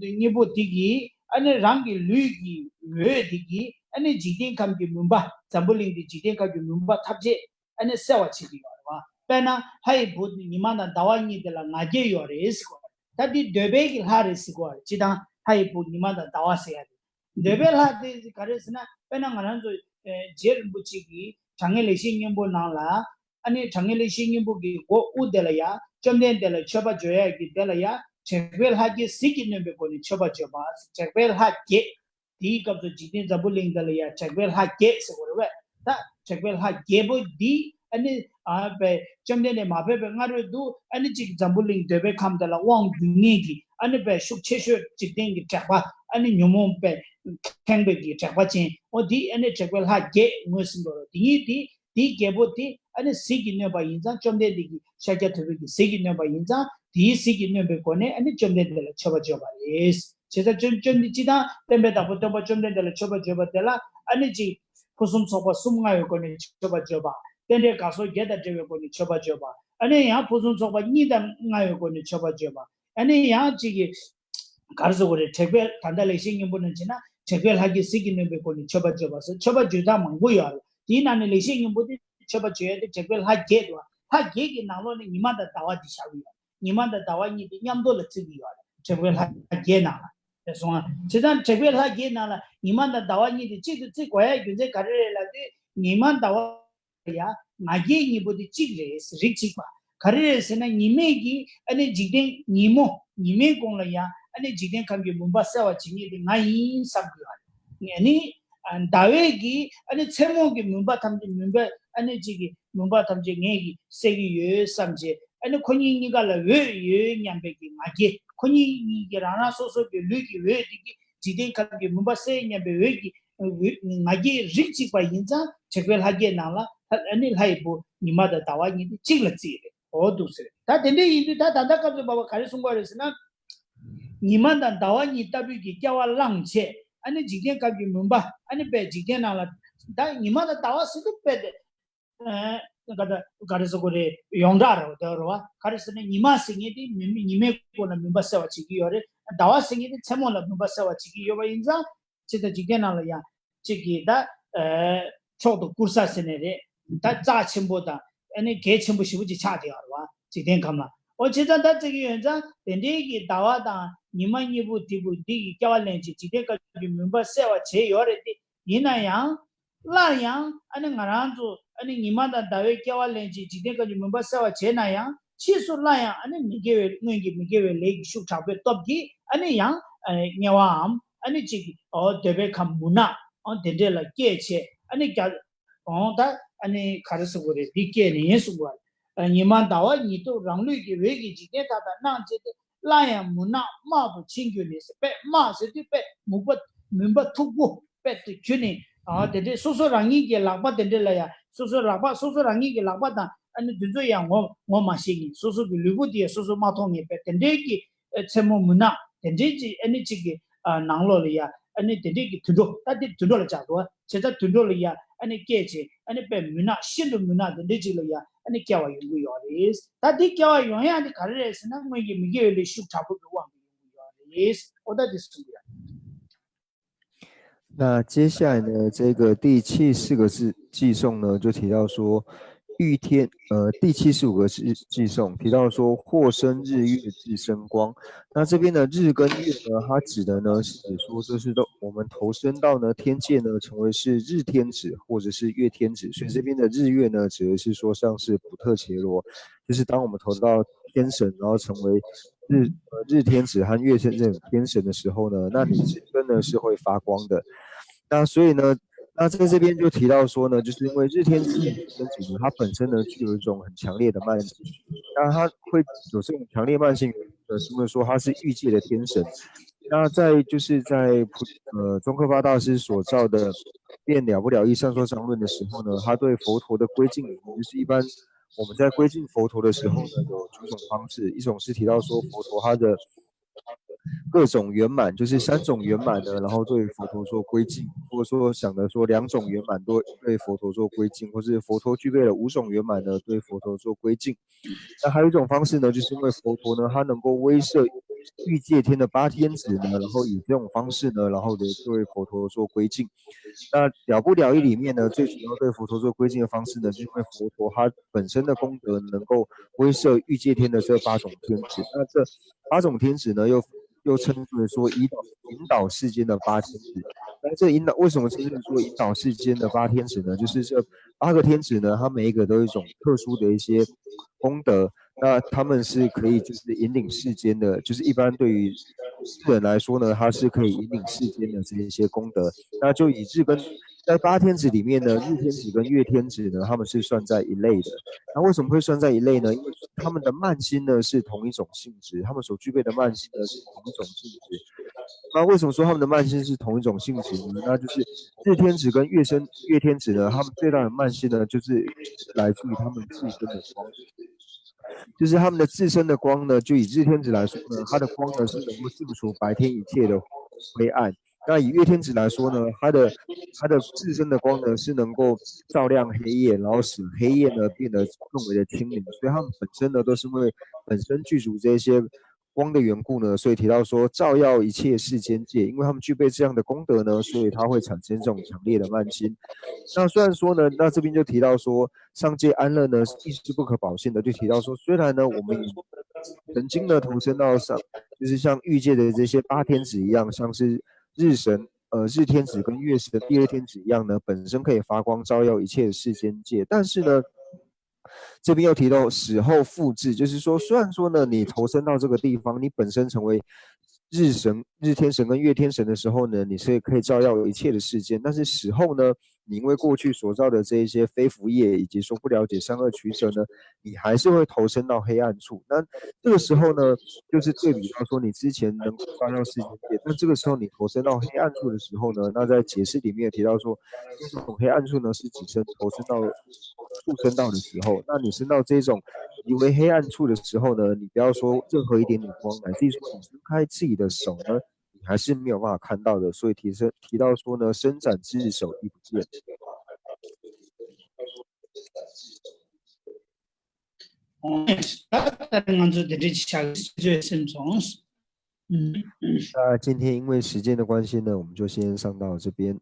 གཉིས་པོ་དེ་གིས་ཨ་ནི་རང་གི་ལུས་ཀྱི་འོད་དེ་གིས་ཨ་ནི་འཇིག་རྟེན་ཁམས་ཀྱི་མུན་པ། འཛམ་བུ་གླིང་འདི་འཇིག་རྟེན་ཁམས་ཀྱི་མུན་པ་ཐམས་ཅད་ཨ་ནི་སེལ་བ་བྱེད་ཀྱི་ཡོད་རེད་བ། དཔེར་ན་ལྷ་ཡི་བུ་ཉི་མ་དང་ཟླ་བ་གཉིས་དེ་ལ་ང་རྒྱལ་ཡོད་རེད་ཟེར་གོ། ད་འདི་འདོད་པའི་གི་ལྷ་རེད་ཟེར་གོ། སྤྱིར་བཏང་ལྷ་ཡི་བུ་ཉི་མ་དང་ཟླ་བ་ཟེར་ཡ་རེད། འདོད་པའི་ལྷ་དེ་ག་རེ་ཟེར་ན་དཔེར་ན་ང་རང་ཚོ་རྗེ་རིན་པོ་ཆེ་གིས་དྲང་ངེས་ལེགས་བཤད་སྙིང་པོ་ནང་ལ། ཨ་ནི་དྲང་ངེས་ལེགས་བཤད་སྙིང་པོ་གི་མགོ་དབུ་དེ་ལ་ཡ། བཅོམ་ལྡན་འདས་ལ་མཆོད་པ་བརྗོད་ཡ་གི་དེ་ལ་ཡ། དྲེགས་པའི་ལྷ་བརྒྱད་ཟིལ་གྱིས་གནོན་པའི་སྒོ་ནས་མཆོད་པ་བརྗོད་པ། དྲེགས་པའི་ལྷ་བརྒྱད། དེའི་སྐབས་སུ་འཇིག་རྟེན་འཛམ་བུ་གླིང་འདི་ལ་ཡ་དྲེགས་པའི་ལྷ་བརྒྱད་ཟེར་བ་རེད་བས། ད་དྲེགས་པའི་ལྷ་བརྒྱད་པོ་འདི་ཨ་ནི་ཨ་པའི་བཅོམ་ལྡན་འདས་མ་ཕེབས་པའི་སྔ་རོལ་དུ་ཨ་ནི་གཅིག་འཛམ་བུ་གླིང་འདོད་པའི་ཁམས་དེ་ལ་དབང་སྒྱུར་མཁན་གྱི་ཨ་ནི་པའི་ཤུགས་ཆེ་ཤོས་འཇིག་རྟེན་གྱི་དྲེགས་པ། ཨ་ནི་ཉོན་མོངས་པའི་ཁེངས་པའི་གི་དྲེགས་པ་ཅན་འོ་འདི་ཨ་ནི་དྲེགས་པའི་ལྷ་བརྒྱད་ངོས་ཟིན་འགྲོ་རོགས། དེ་ཉིད་དེ། དེའི་རྒྱལ་པོ་དེ་ཨ་ནི་ཟིལ་གྱིས་གནོན་པ་ཡིན་ཙང་། བཅོམ་ལྡན་འདས་ཀྱི་ཤཱཀྱ་ཐུབ་པའི་གི་ཟིལ་གྱིས་གནོན་པ་ཡིན་ཙང་། དེའི་ཟིལ་གྱིས་གནོན་པའི་སྒོ་ནས་ཨ་ནི་བཅོམ་ལྡན་འདས་ལ་མཆོད་པ་བརྗོད་པ་རེད། བྱས་ཙང་བཅོམ་བཅོམ་ལྡན་སྤྱི་དང་བསྟན་པའི་བདག་པོ་སྟོན་པ་བཅོམ་ལྡན་འདས་ལ་མཆོད་པ་བརྗོད་པ་དེ་ལ་ཨ་ནི་གཅིག་ཕུན་སུམ་ཚོགས་པ་གསུམ་མངའ་བའི་སྒོ་ནས་མཆོད་པ་བརྗོད་པ། རྟེན་འབྲེལ་དགའ་ཚོར་བརྒྱད་དང་འབྲེལ་བའི་སྒོ་ནས་མཆོད་པ་བརྗོད་པ། ཨ་ནི་ཡང་ཕུན་སུམ་ཚོགས་པ་གཉིས་དང་མངའ་བའི་སྒོ་ནས་མཆོད་པ་བརྗོད་པ། ཨ་ནི་ཡང་གཅིག་གི་ག་རེ་ཟེར་དགོས་རེད། དྲེགས་པའི་ད་ལྟ་ལེགས་བཤད་སྙིང་པོ་ནང་བྱས་ན་དྲེགས་པའི་ལྷ་བརྒྱད་ཟིལ་གྱིས་གནོན་པའི་སྒོ་ནས་མཆོད་པ་བརྗོད་པ་ཟེར། མཆོད་པ་བརྗོད་སྟངས་མང་པོ་ཡོད་རེད། དེའི་ནང་ནས་ལེགས་བཤད་སྙིང་པོ་དེ་མཆོད་པ་བརྗོད་ཡ་དེ་དྲེགས་པའི་ལྷ་བརྒྱད་འདུག་ལྷ་བརྒྱད་ཀྱི་ནང་ལོགས་ནས་ཉི་མ་དང་ཟླ་བ་དེ་བཞག་གི་ཡོད་རེད། ཉི་མ་དང་ཟླ་བ་གཉིས་དེ་མཉམ་དུ་ལ་བརྩི་གི་ཡོད་རེད། དྲེགས་པའི་ལྷ་བརྒྱད་ནང་ལ་རེད་སོང་ང་། བྱས་ཙང་དྲེགས་པའི་ལྷ་བརྒྱད་ནང་ལ་ཉི་མ་དང་ཟླ་བ་གཉིས་དེ་གཅིག་ཏུ་བརྩི་དགོས་ཡ་རྒྱུ་མཚན་ག་རེ་རེད་ལབ་དུས། ཉི་མ་ཟླ་བ་ཡ་ང་རྒྱལ་གཉིས་པོ་དེ་གཅིག་རེད། རིགས་གཅིག་པ། ག་རེ་རེད་ཟེར་ན་ཉི་མས་ཀྱིས་ཨ་ནི་འཇིག་རྟེན་ཉིན་མོ་ཉི་མའི་གུང་ལ་ཡ་ཨ་ནི་འཇིག་རྟེན་ཁམས་ཀྱི་མུན་པ་སེལ་བ་བྱེད་མཁན་དེ་ང་ཡིན་བསམ་དགོས་པ་རེད། ཨ་ནི་ཟླ་བས་ཀྱིས་ཨ་ནི་མཚན་མོ་གི་མུན་པ་ཐམས་ཅད་མུན་པ་ཨ་ནི་གཅིག་གི་མུན་པ་ཐམས་ཅད་ངས་ཀྱིས་སེལ་གྱི་ཡོད་བསམ་བྱས། ཨ་ནི་ཁོ་གཉིས་གཉིས་ཀ་ལ་འོད་ཡོད་སྙམ་པའི་གི་ང་རྒྱལ། ཁོ་གཉིས་གཉིས་ཀྱིས་རང་རང་སོ་སོ་གི་ལུས་ཀྱི་འོད་དེ་གིས་འཇིག་རྟེན་ཁམས་ཀྱི་མུན་པ་སེལ་སྙམ་པའི་འོད་ཀྱི་ང་རྒྱལ་རིགས་གཅིག་པ་ཡིན་ཙང་། དྲེགས་པའི་ལྷ་བརྒྱད་ནང་ལ་ཨ་ནི་ལྷ་ཡི་བུ་ཉི་མ་དང་ཟླ་བ་གཉིས་དེ་གཅིག་ལ་བརྩིས་རེད། འོ་འདུག་ཟེར། ད་དེ་འདྲ་ཡིན་དུས་ད་ད་ལྟ་སྐབས་སུ་བབ་པ་ག་རེ་གསུང་གི་ཡོད་རེད་ཟེར་ན། ཉི་མ་དང་ཟླ་བ་གཉིས་ལྟ་བུའི་གི་སྐྱེ་བ་བླངས་བྱས། ཨ་ནི་འཇིག་རྟེན་ཁམས་ཀྱི་མུན་པ་ཨ་ནི་པའི་འཇིག་རྟེན་ནང་ལ་ད་ཉི་མ་དང་ཟླ་བ་ཟེར་དུས་དཔེ་དེ། ཨ་ག་ད་ག་རེ་ཟེར་དགོས་རེད། ཡོངས་གྲགས་རེད་བ། དེ་རེད་བ། ག་རེ་ཟེར་ན་ཉི་མ་ཟེར་མཁན་དེ་མི་མི་ཉི་མའི་སྒོ་ནས་མུན་པ་སེལ་བ་བྱེད་ཀྱི་ཡོད་རེད། ཟླ་བ་ཟེར་མཁན་དེ་མཚན་མོ་ལ་མུན་པ་སེལ་བ་བྱེད་ཀྱི་ཡོད་པ་ཡིན་ཙང་། ཅི་ལྟར་འཇིག་རྟེན་ནང་ལ་ཡང་གཅིག་གིས་ད་ཨ་མཆོག་ཏུ་བཀུར་ས་ཟེར་ནས་རེད། ད་རྩ་ཆེན་པོ་དང་ཨ་ནི་གལ་ཆེན་པོ་ཞེ་པོ་ཅིག་ཆགས་བསྡད་ཡོད་རེད་བ། འཇིག་རྟེན་ཁམས་ལ། འོ་བྱས་ཙང་ད་བརྩི་གི་ཡོད་ཙང་དེ་འདྲའི་གི་ཟླ་བ་དང་ཉི་མ་གཉིས་པོ་དེ་བོ་འདི་གི་སྐྱེ་བ་ལེན་ཅིག་འཇིག་རྟེན་ཁམས་ཀྱི་མུན་པ་སེལ་བ་བྱས་ཡོད་རེད་དེ། ཡིན་ན་ཡང་། སླར་ཡང་ཨ་ནི་ང་རང་ཚོ་ཨ་ནི་ཉི་མ་དང་ཟླ་བའི་སྐྱེ་བ་ལེན་ཅིག་འཇིག་རྟེན་ཁམས་ཀྱི་མུན་པ་སེལ་བ་བྱས་ན་ཡང་། ཕྱིས་སུ་སླར་ཡང་ཨ་ནི་མི་དགེ་བའི་སྔོན་གྱི་མི་དགེ་བའི་ལས་ཀྱི་ཤུགས་དྲག་པོའི་སྟོབས་ཀྱིས་ཨ་ནི་ཡང་ཨ་ནི་དམྱལ་བའམ་ཨ་ནི་གཅིག་གི་འོ་འདོད་པའི་ཁམས་མུན་ནག་འོ་དེ་འདྲས་ལ་སྐྱེས་བྱས། ཨ་ནི་རྒྱ་འོ་ད་ཨ་ནི་ག་རེ་ཟེར་དགོས་རེད། འདི་སྐྱེས་ནས་ཡིན་གསུང་གི་ཡོད་རེད། ཉི་མ་ཟླ་བ་ཉིད་དུ་རང་ལུས་ཀྱི་འོད་ཀྱིས་འཇིག་རྟེན་མཐའ་དག་སྣང་བྱས་ཏེ། སླར་ཡང་མུན་ནག་དམག་ཏུ་ཕྱིན་གྱུར་ནས་ཟེར། དཔེ་དམག་ཟེར་དུས་དཔེ་མུན་པ་མུན་པ་མཐུག་པོ་དཔེ་དེ་གྱུར་ནས། ཨ་དེ་འདྲས་སོ་སོ་རང་ཉིད་ཀྱི་ལག་པ་དེ་འདྲས་ལ་ཡང་སོ་སོ་ལག་པ་སོ་སོ་རང་ཉིད་ཀྱི་ལག་པ་དང་ཨ་ནི་དེ་ཚོ་ཡང་ངོ་ངོ་མ་ཤེས་མཁན། སོ་སོ་གི་ལུས་པོ་དེ་ཡང་སོ་སོ་མ་མཐོང་མཁན་དཔེ་དེ་འདྲས་ཀྱི་ཨ་མཚན་མོ་མུན་ནག་དེ་འདྲས་ཀྱི་ཨ་ནི་གཅིག་གི་ཨ་ནང་ལོགས་ལ་ཡང་ཨ་ནི་དེ་འདྲས་ཀྱི་དུད་འགྲོ། ད་དེ་དུད་འགྲོ་ལ་བྱ་དགོས་བྱས་ཙང་དུད་འགྲོ་ལ་ཡང་ཨ་ནི་སྐྱེས་བྱས་ཨ་ནི་དཔེ་མུན་ནག་ཤིན་ཏུ་མུན་ནག་དེ་འདྲས་ཅིག་ལ་ཡང་ཨ་ནི་སྐྱེ་བ་ཡོང་གི་ཡོད་རེད། ད་དེ་སྐྱེ་བ་ཡོང་ཡག་དེ་ག་རེ་རེད་ཟེར་ན། སྔོན་གྱི་མི་དགེ་བའི་ལས་ཤུགས་དྲག་པོ་གི་དབང་གིས་ཡོང་གི་ཡོད་རེད། འོ་ད་དེ་གསུང་གི་ཡོད། 那接下来呢，这个第七十五个字寄送呢，就提到说，遇天呃第七十五个字寄送提到说，或生日月至生光。那这边的日跟月呢，它指的呢是指说，就是说我们投身到呢天界呢，成为是日天子或者是月天子，所以这边的日月呢，指的是说像是普特伽罗，就是当我们投到天神，然后成为日呃日天子和月天这种天神的时候呢，那你自身呢是会发光的。那所以呢，那在这边就提到说呢，就是因为日天子跟子呢，它本身呢具有一种很强烈的慢性，那它会有这种强烈慢性呢，是因为说它是欲界的天神。那在就是在普呃宗喀巴大师所造的《变了不了义善说章论》的时候呢，他对佛陀的归敬，就是一般我们在归敬佛陀的时候呢，有九种方式，一种是提到说佛陀他的各种圆满，就是三种圆满呢，然后对佛陀做归敬，或者说想着说两种圆满都对佛陀做归敬，或是佛陀具备了五种圆满呢，对佛陀做归敬。那还有一种方式呢，就是因为佛陀呢，他能够威摄欲界天的八天子呢，然后以这种方式呢，然后对佛陀做归敬。那了不了义里面呢，最主要对佛陀做归敬的方式呢，是因为佛陀他本身的功德能够威摄欲界天的这八种天子。那这八种天子呢，又又称之为说引导引导世间的八天子。那这引导为什么称之为说引导世间的八天子呢？就是这八个天子呢，他每一个都有一种特殊的一些功德。那他们是可以就是引领世间的，就是一般对于世人来说呢，他是可以引领世间的这一些功德。那就以日跟在八天子里面呢，日天子跟月天子呢，他们是算在一类的。那为什么会算在一类呢？因为他们的慢心呢是同一种性质，他们所具备的慢心呢是同一种性质。那为什么说他们的慢心是同一种性质呢？那就是日天子跟月生月天子呢，他们最大的慢心呢，就是来自于他们自身的光，就是他们的自身的光呢，就以日天子来说呢，它的光呢是能够净除白天一切的灰暗。那以月天子来说呢，它的它的自身的光呢是能够照亮黑夜，然后使黑夜呢变得更为的清明。所以他们本身呢都是因为本身具足这些光的缘故呢，所以提到说照耀一切世间界，因为他们具备这样的功德呢，所以他会产生这种强烈的慢心。那虽然说呢，那这边就提到说上界安乐呢是意志不可保现的，就提到说虽然呢我们曾经呢投身到上，就是像欲界的这些八天子一样，像是日神。呃，日天子跟月神、月天子一样呢，本身可以发光照耀一切世间界，但是呢，这边又提到死后复至，就是说，虽然说呢，你投身到这个地方，你本身成为日神、日天神跟月天神的时候呢，你是可以照耀一切的世间，但是死后呢，你因为过去所造的这一些非福业以及说不了解善恶取舍呢，你还是会投身到黑暗处。那这个时候呢，就是对比到说你之前能够照耀世间界，那这个时候你投身到黑暗处的时候呢，那在解释里面有提到说，那种黑暗处呢是指身投身到畜生道的时候，那你升到这种极为黑暗处的时候呢，你不要说任何一点点光，乃至于说你伸开自己的手呢，你还是没有办法看到的。所以提升提到说呢，伸展之日，手亦不见。 ད་ལྟ་ང་ཚོ་དེ་འདྲ་ཅིག་བྱ་གི་ཟེར་སེམས་སོང་། 那今天因为时间的关系呢，我们就先上到这边。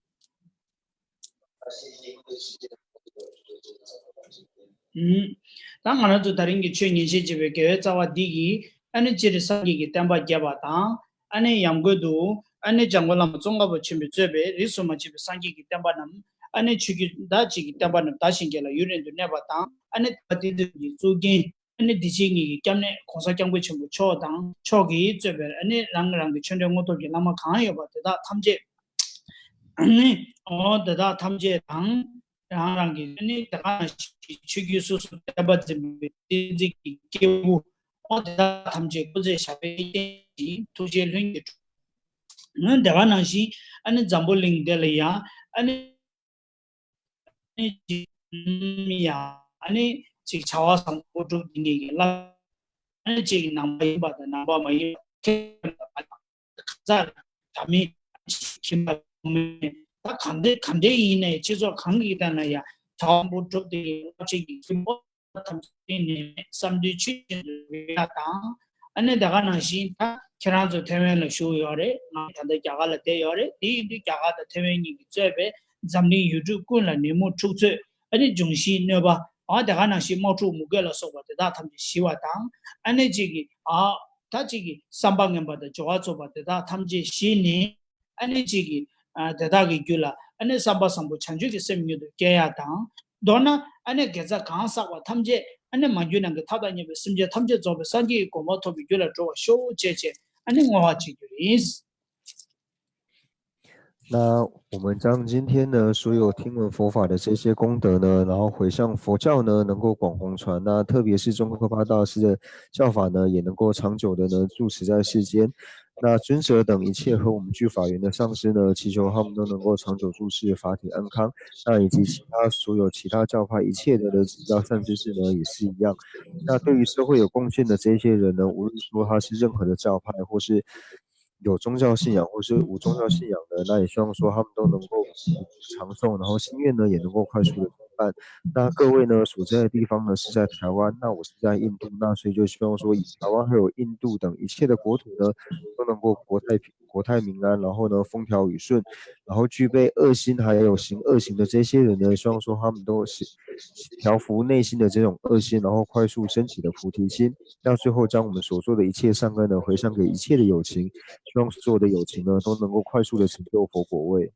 ད་ང་རང་ཚོ་ད་རིང་གི་ཆོས་ཉན་བཤད་བྱེད་པའི་དགེ་བའི་རྩ་བ་འདི་གིས་ཨ་ནི་སྤྱིར་སངས་རྒྱས་ཀྱི་བསྟན་པ་རྒྱས་པ་དང་། ཨ་ནི་ཡང་སྒོས་སུ་ཨ་ནི་འཇམ་མགོན་བླ་མ་ཙོང་ཁ་པ་ཆེན་པོས་གཙོས་པའི་རིས་སུ་མ་ཆད་པའི་སངས་རྒྱས་ཀྱི་བསྟན་པ་རྣམས། ཨ་ནི་ཆོས་བརྒྱུད་དག་ཅིག་གི་བསྟན་པ་རྣམས་དར་ཞིང་རྒྱས་ལ་ཡུན་རིང་དུ་གནས་པ་དང་། ཨ་ནི་དེ་དག་དེ་ཚོ་གི་གཙུག་རྒྱན། ཨ་ནི་འདི་ཕྱི་གཉིས་ཀྱི་སྐྱབས་གནས་༸གོང་ས་༸སྐྱབས་མགོན་ཆེན་པོ་མཆོག་དང་མཆོག་གིས་གཙོས་པའི་ཨ་ནི་རང་རང་གི་ཆོས་འབྲེལ་དངོས་སྟོབས་ཀྱི་བླ་མ་གང་ཡོད་པ་དེ་དག་ཐམས་ཅད། ཨ་ནི་འོ་དེ་དག་ཐམས་ཅད་དང་། རང་རང་གི་ཨ་ནི་དེ་ག་ནང་བཞིན་ཆོས་བརྒྱུད་སོ་སོ་བསྟན་པ་འཛིན་པའི་བསྟན་འཛིན་གྱི་སྐྱེས་བུ། འོ་དེ་དག་ཐམས་ཅད་སྐུ་ཚེ་ཞབས་པད་བརྟན་ཅིང་ཐུགས་རྗེའི་ལྷུན་གྱིས་གྲུབ། ཨ་ནི་དེ་ག་ནང་བཞིན་ཨ་ནི་འཛམ་བུ་གླིང་འདི་ལ་ཡང་ཨ་ནི། ཨ་ནི་ཅིག་ཡང་ཨ་ནི་ཅིག་བྱ་བ་བཟང་པོ་སྒྲུབ་བསྡད་མཁན་གྱི་བླ་མ། ཨ་ནི་ཅིག་ནང་པ་ཡིན་པ་དང་ནང་པ་མ་ཡིན་པ་ཁྱད་པར་མེད་པ་དང་། གང་ཟག་འདྲ་མིན་ཁྱིམ་པ་མེད། ད་གང་འདྲ་གང་འདྲ་ཡིན་ནའི་སྤྱི་ཚོགས་གང་གི་སྟེང་ན་ཡང་བྱ་བ་བཟང་པོ་སྒྲུབ་བསྡད་མཁན་གྱི་རླབས་ཆེན་གྱི་སྐྱེས་བུ་ཐམས་ཅད་ནི་བསམ་དོན་ཆོས་བཞིན་དུ་འགྲུབ་ཡ་དང་། ཨ་ནི་དེ་ག་ནང་བཞིན་ད་ཁྱེད་རང་ཚོ་ཐེ་ཝན་ལ་བཞུགས་ཡོད་རེད། ང་ད་ལྟ་རྒྱ་གར་ལ་བསྡད་ཡོད་རེད། དེ་ཡིན་དུས་རྒྱ་གར་དང་ཐེ་ཝན་གཉིས་ཀྱིས་གཙོས་པའི་འཛམ་གླིང་ཡུལ་གྲུ་ཀུན་ལ་ནད་མུག་འཁྲུག་རྩོད། ཨ་ནི་འབྱུང་བཞིའི་གནོད་པ། ཨ་དེ་ག་ནང་བཞིན་དམག་འཁྲུག་མུ་གེ་ལ་སོགས་པ་དེ་དག་ཐམས་ཅད་ཞི་བ་དང་། ཨ་ནི་གཅིག་གིས་ཨ་ད་གཅིག་གིས་བསམ་པ་ངན་པ་དང་འབྱོར་བ་རྩུབ་པ་དེ་དག་ཐམས་ཅད་ཞི་ནས། ཨ་ནི་གཅིག་གིས་ཨ་དེ་དག་གི་རྒྱུད་ལ་ཨ་ནི་བསམ་པ་བཟང་པོ་བྱང་ཆུབ་ཀྱི་སེམས་མྱུར་དུ་སྐྱེ་ཡ་དང་། མདོར་ན་ཨ་ནི་དགེ་རྩ་གང་བསགས་པ་ཐམས་ཅད་ཨ་ནི་མ་གྱུར་ནམ་མཁའི་མཐའ་དང་མཉམ་པའི་སེམས་ཅན་ཐམས་ཅད་རྫོགས་པའི་སངས་རྒྱས་ཀྱི་གོ་འཕང་ཐོབ་པའི་རྒྱུ་ལ་འགྲོ་བར་ཤོག་ཅེས་བྱས་ཨ་ནི་བསྔོ་བ་བྱེད་རྒྱུ་ཡིན། 那我们将今天呢所有听闻佛法的这些功德呢，然后回向佛教呢，能够广弘传。那特别是宗喀巴大师的教法呢，也能够长久的呢住持在世间。那尊者等一切和我们具法缘的上师呢，祈求他们都能够长久住持，法体安康。那以及其他所有其他教派一切的呢，要善知识呢，也是一样。那对于社会有贡献的这些人呢，无论说他是任何的教派，或是有宗教信仰或是无宗教信仰的，那也希望说他们都能够长寿，然后心愿呢也能够快速的圆满。那各位呢所在的地方呢是在台湾，那我是在印度，那所以就希望说以台湾还有印度等一切的国土呢都能够国泰国泰民安，然后呢风调雨顺，然后具备恶心还有行恶行的这些人呢，希望说他们都是调伏内心的这种恶心，然后快速升起的菩提心。那最后将我们所做的一切善根呢回向给一切的有情，希望所有的有情呢都能够快速的成就佛果位。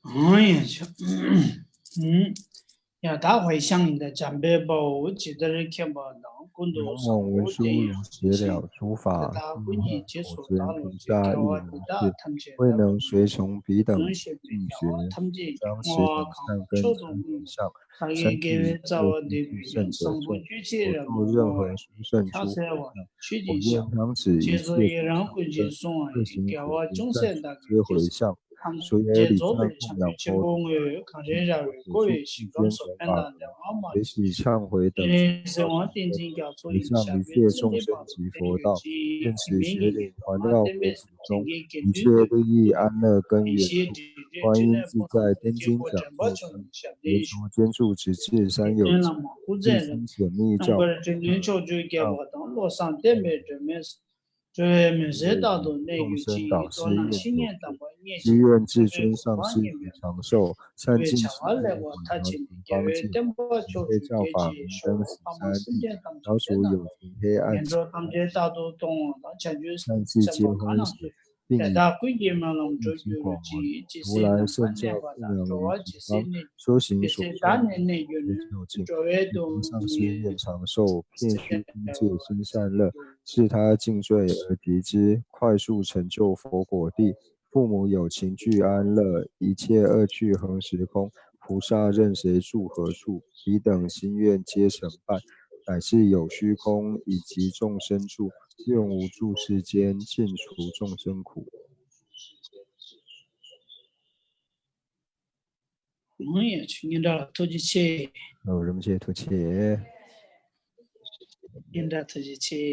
ཨང་ཡ་ཆ། ཨང་། ཡ་ད་ཝེ་ཤང་ཡིན་ད། འཇམ་དཔལ་དཔའ་བོས་ཇི་ལྟར་མཁྱེན་པ་དང་། ཀུན་ཏུ་བཟང་པོ་དེ་ཡང་ཇི་བཞིན་དེ་ལྟར་ཀུན་གྱི་རྗེས་སུ་བདག་སློབ་ཅིང་། དགེ་བ་འདི་དག་ཐམས་ཅད་རྣམ་པར་འདོན་ཞེས་པའི་རྒྱལ་བ་ཐམས་ཅད་ཀྱི་བསྔོ་བ་གང་མཆོག་ཏུ་བསྔོ་ཞིང་། བདག་གི་དགེ་བའི་རྩ་བ་འདི་ཀུན་ཀྱང་བཟང་པོ་སྤྱོད་ཕྱིར་རབ་ཏུ་བསྔོ་བས་ཕྱག་འཚལ་བ། མཆོད་ཅིང་བཤགས་པ། རྗེས་སུ་ཡི་རང་ཀུན་གྱིས་བཟུང་བ་ཡི། དགེ་བ་ཅུང་ཟད་བདག་གིས་ཀྱང་། 属于礼赞供养佛的，以及佛陀出世期间所造的，随喜忏悔等，回向一切众生及佛道，愿持邪灵环绕佛祖中，一切利益安乐根源处。观音自在天津讲座中，沿途捐助直至三有地，尽心显密教法，让 སྒྲོལ་བའི་མུན་སེལ་དང་སེལ་བའི་愿愿至尊上师与长寿，善尽十力广达十方尽，慈悲教法明灯十三地，消除有情黑暗。善世皆欢喜，并以广如来圣教供养于十方，说行所说法，成就尽，以上师愿长寿，遍虚空界生善乐， 是他尽罪而及之，快速成就佛果地。父母有情俱安乐，一切恶趣恒时空，菩萨任谁住何处，彼等心愿皆成办。乃至有虚空以及众生住，愿无住世间，尽除众生苦。 ཡ། ཆུ་སྙན་གྲགས་ལ་ཐུགས་རྗེ་ཆེ། ཨོ། རིན་པོ་ཆེ་ཐུགས་རྗེ་ཆེ། སྙན་གྲགས་ཐུགས་རྗེ་ཆེ།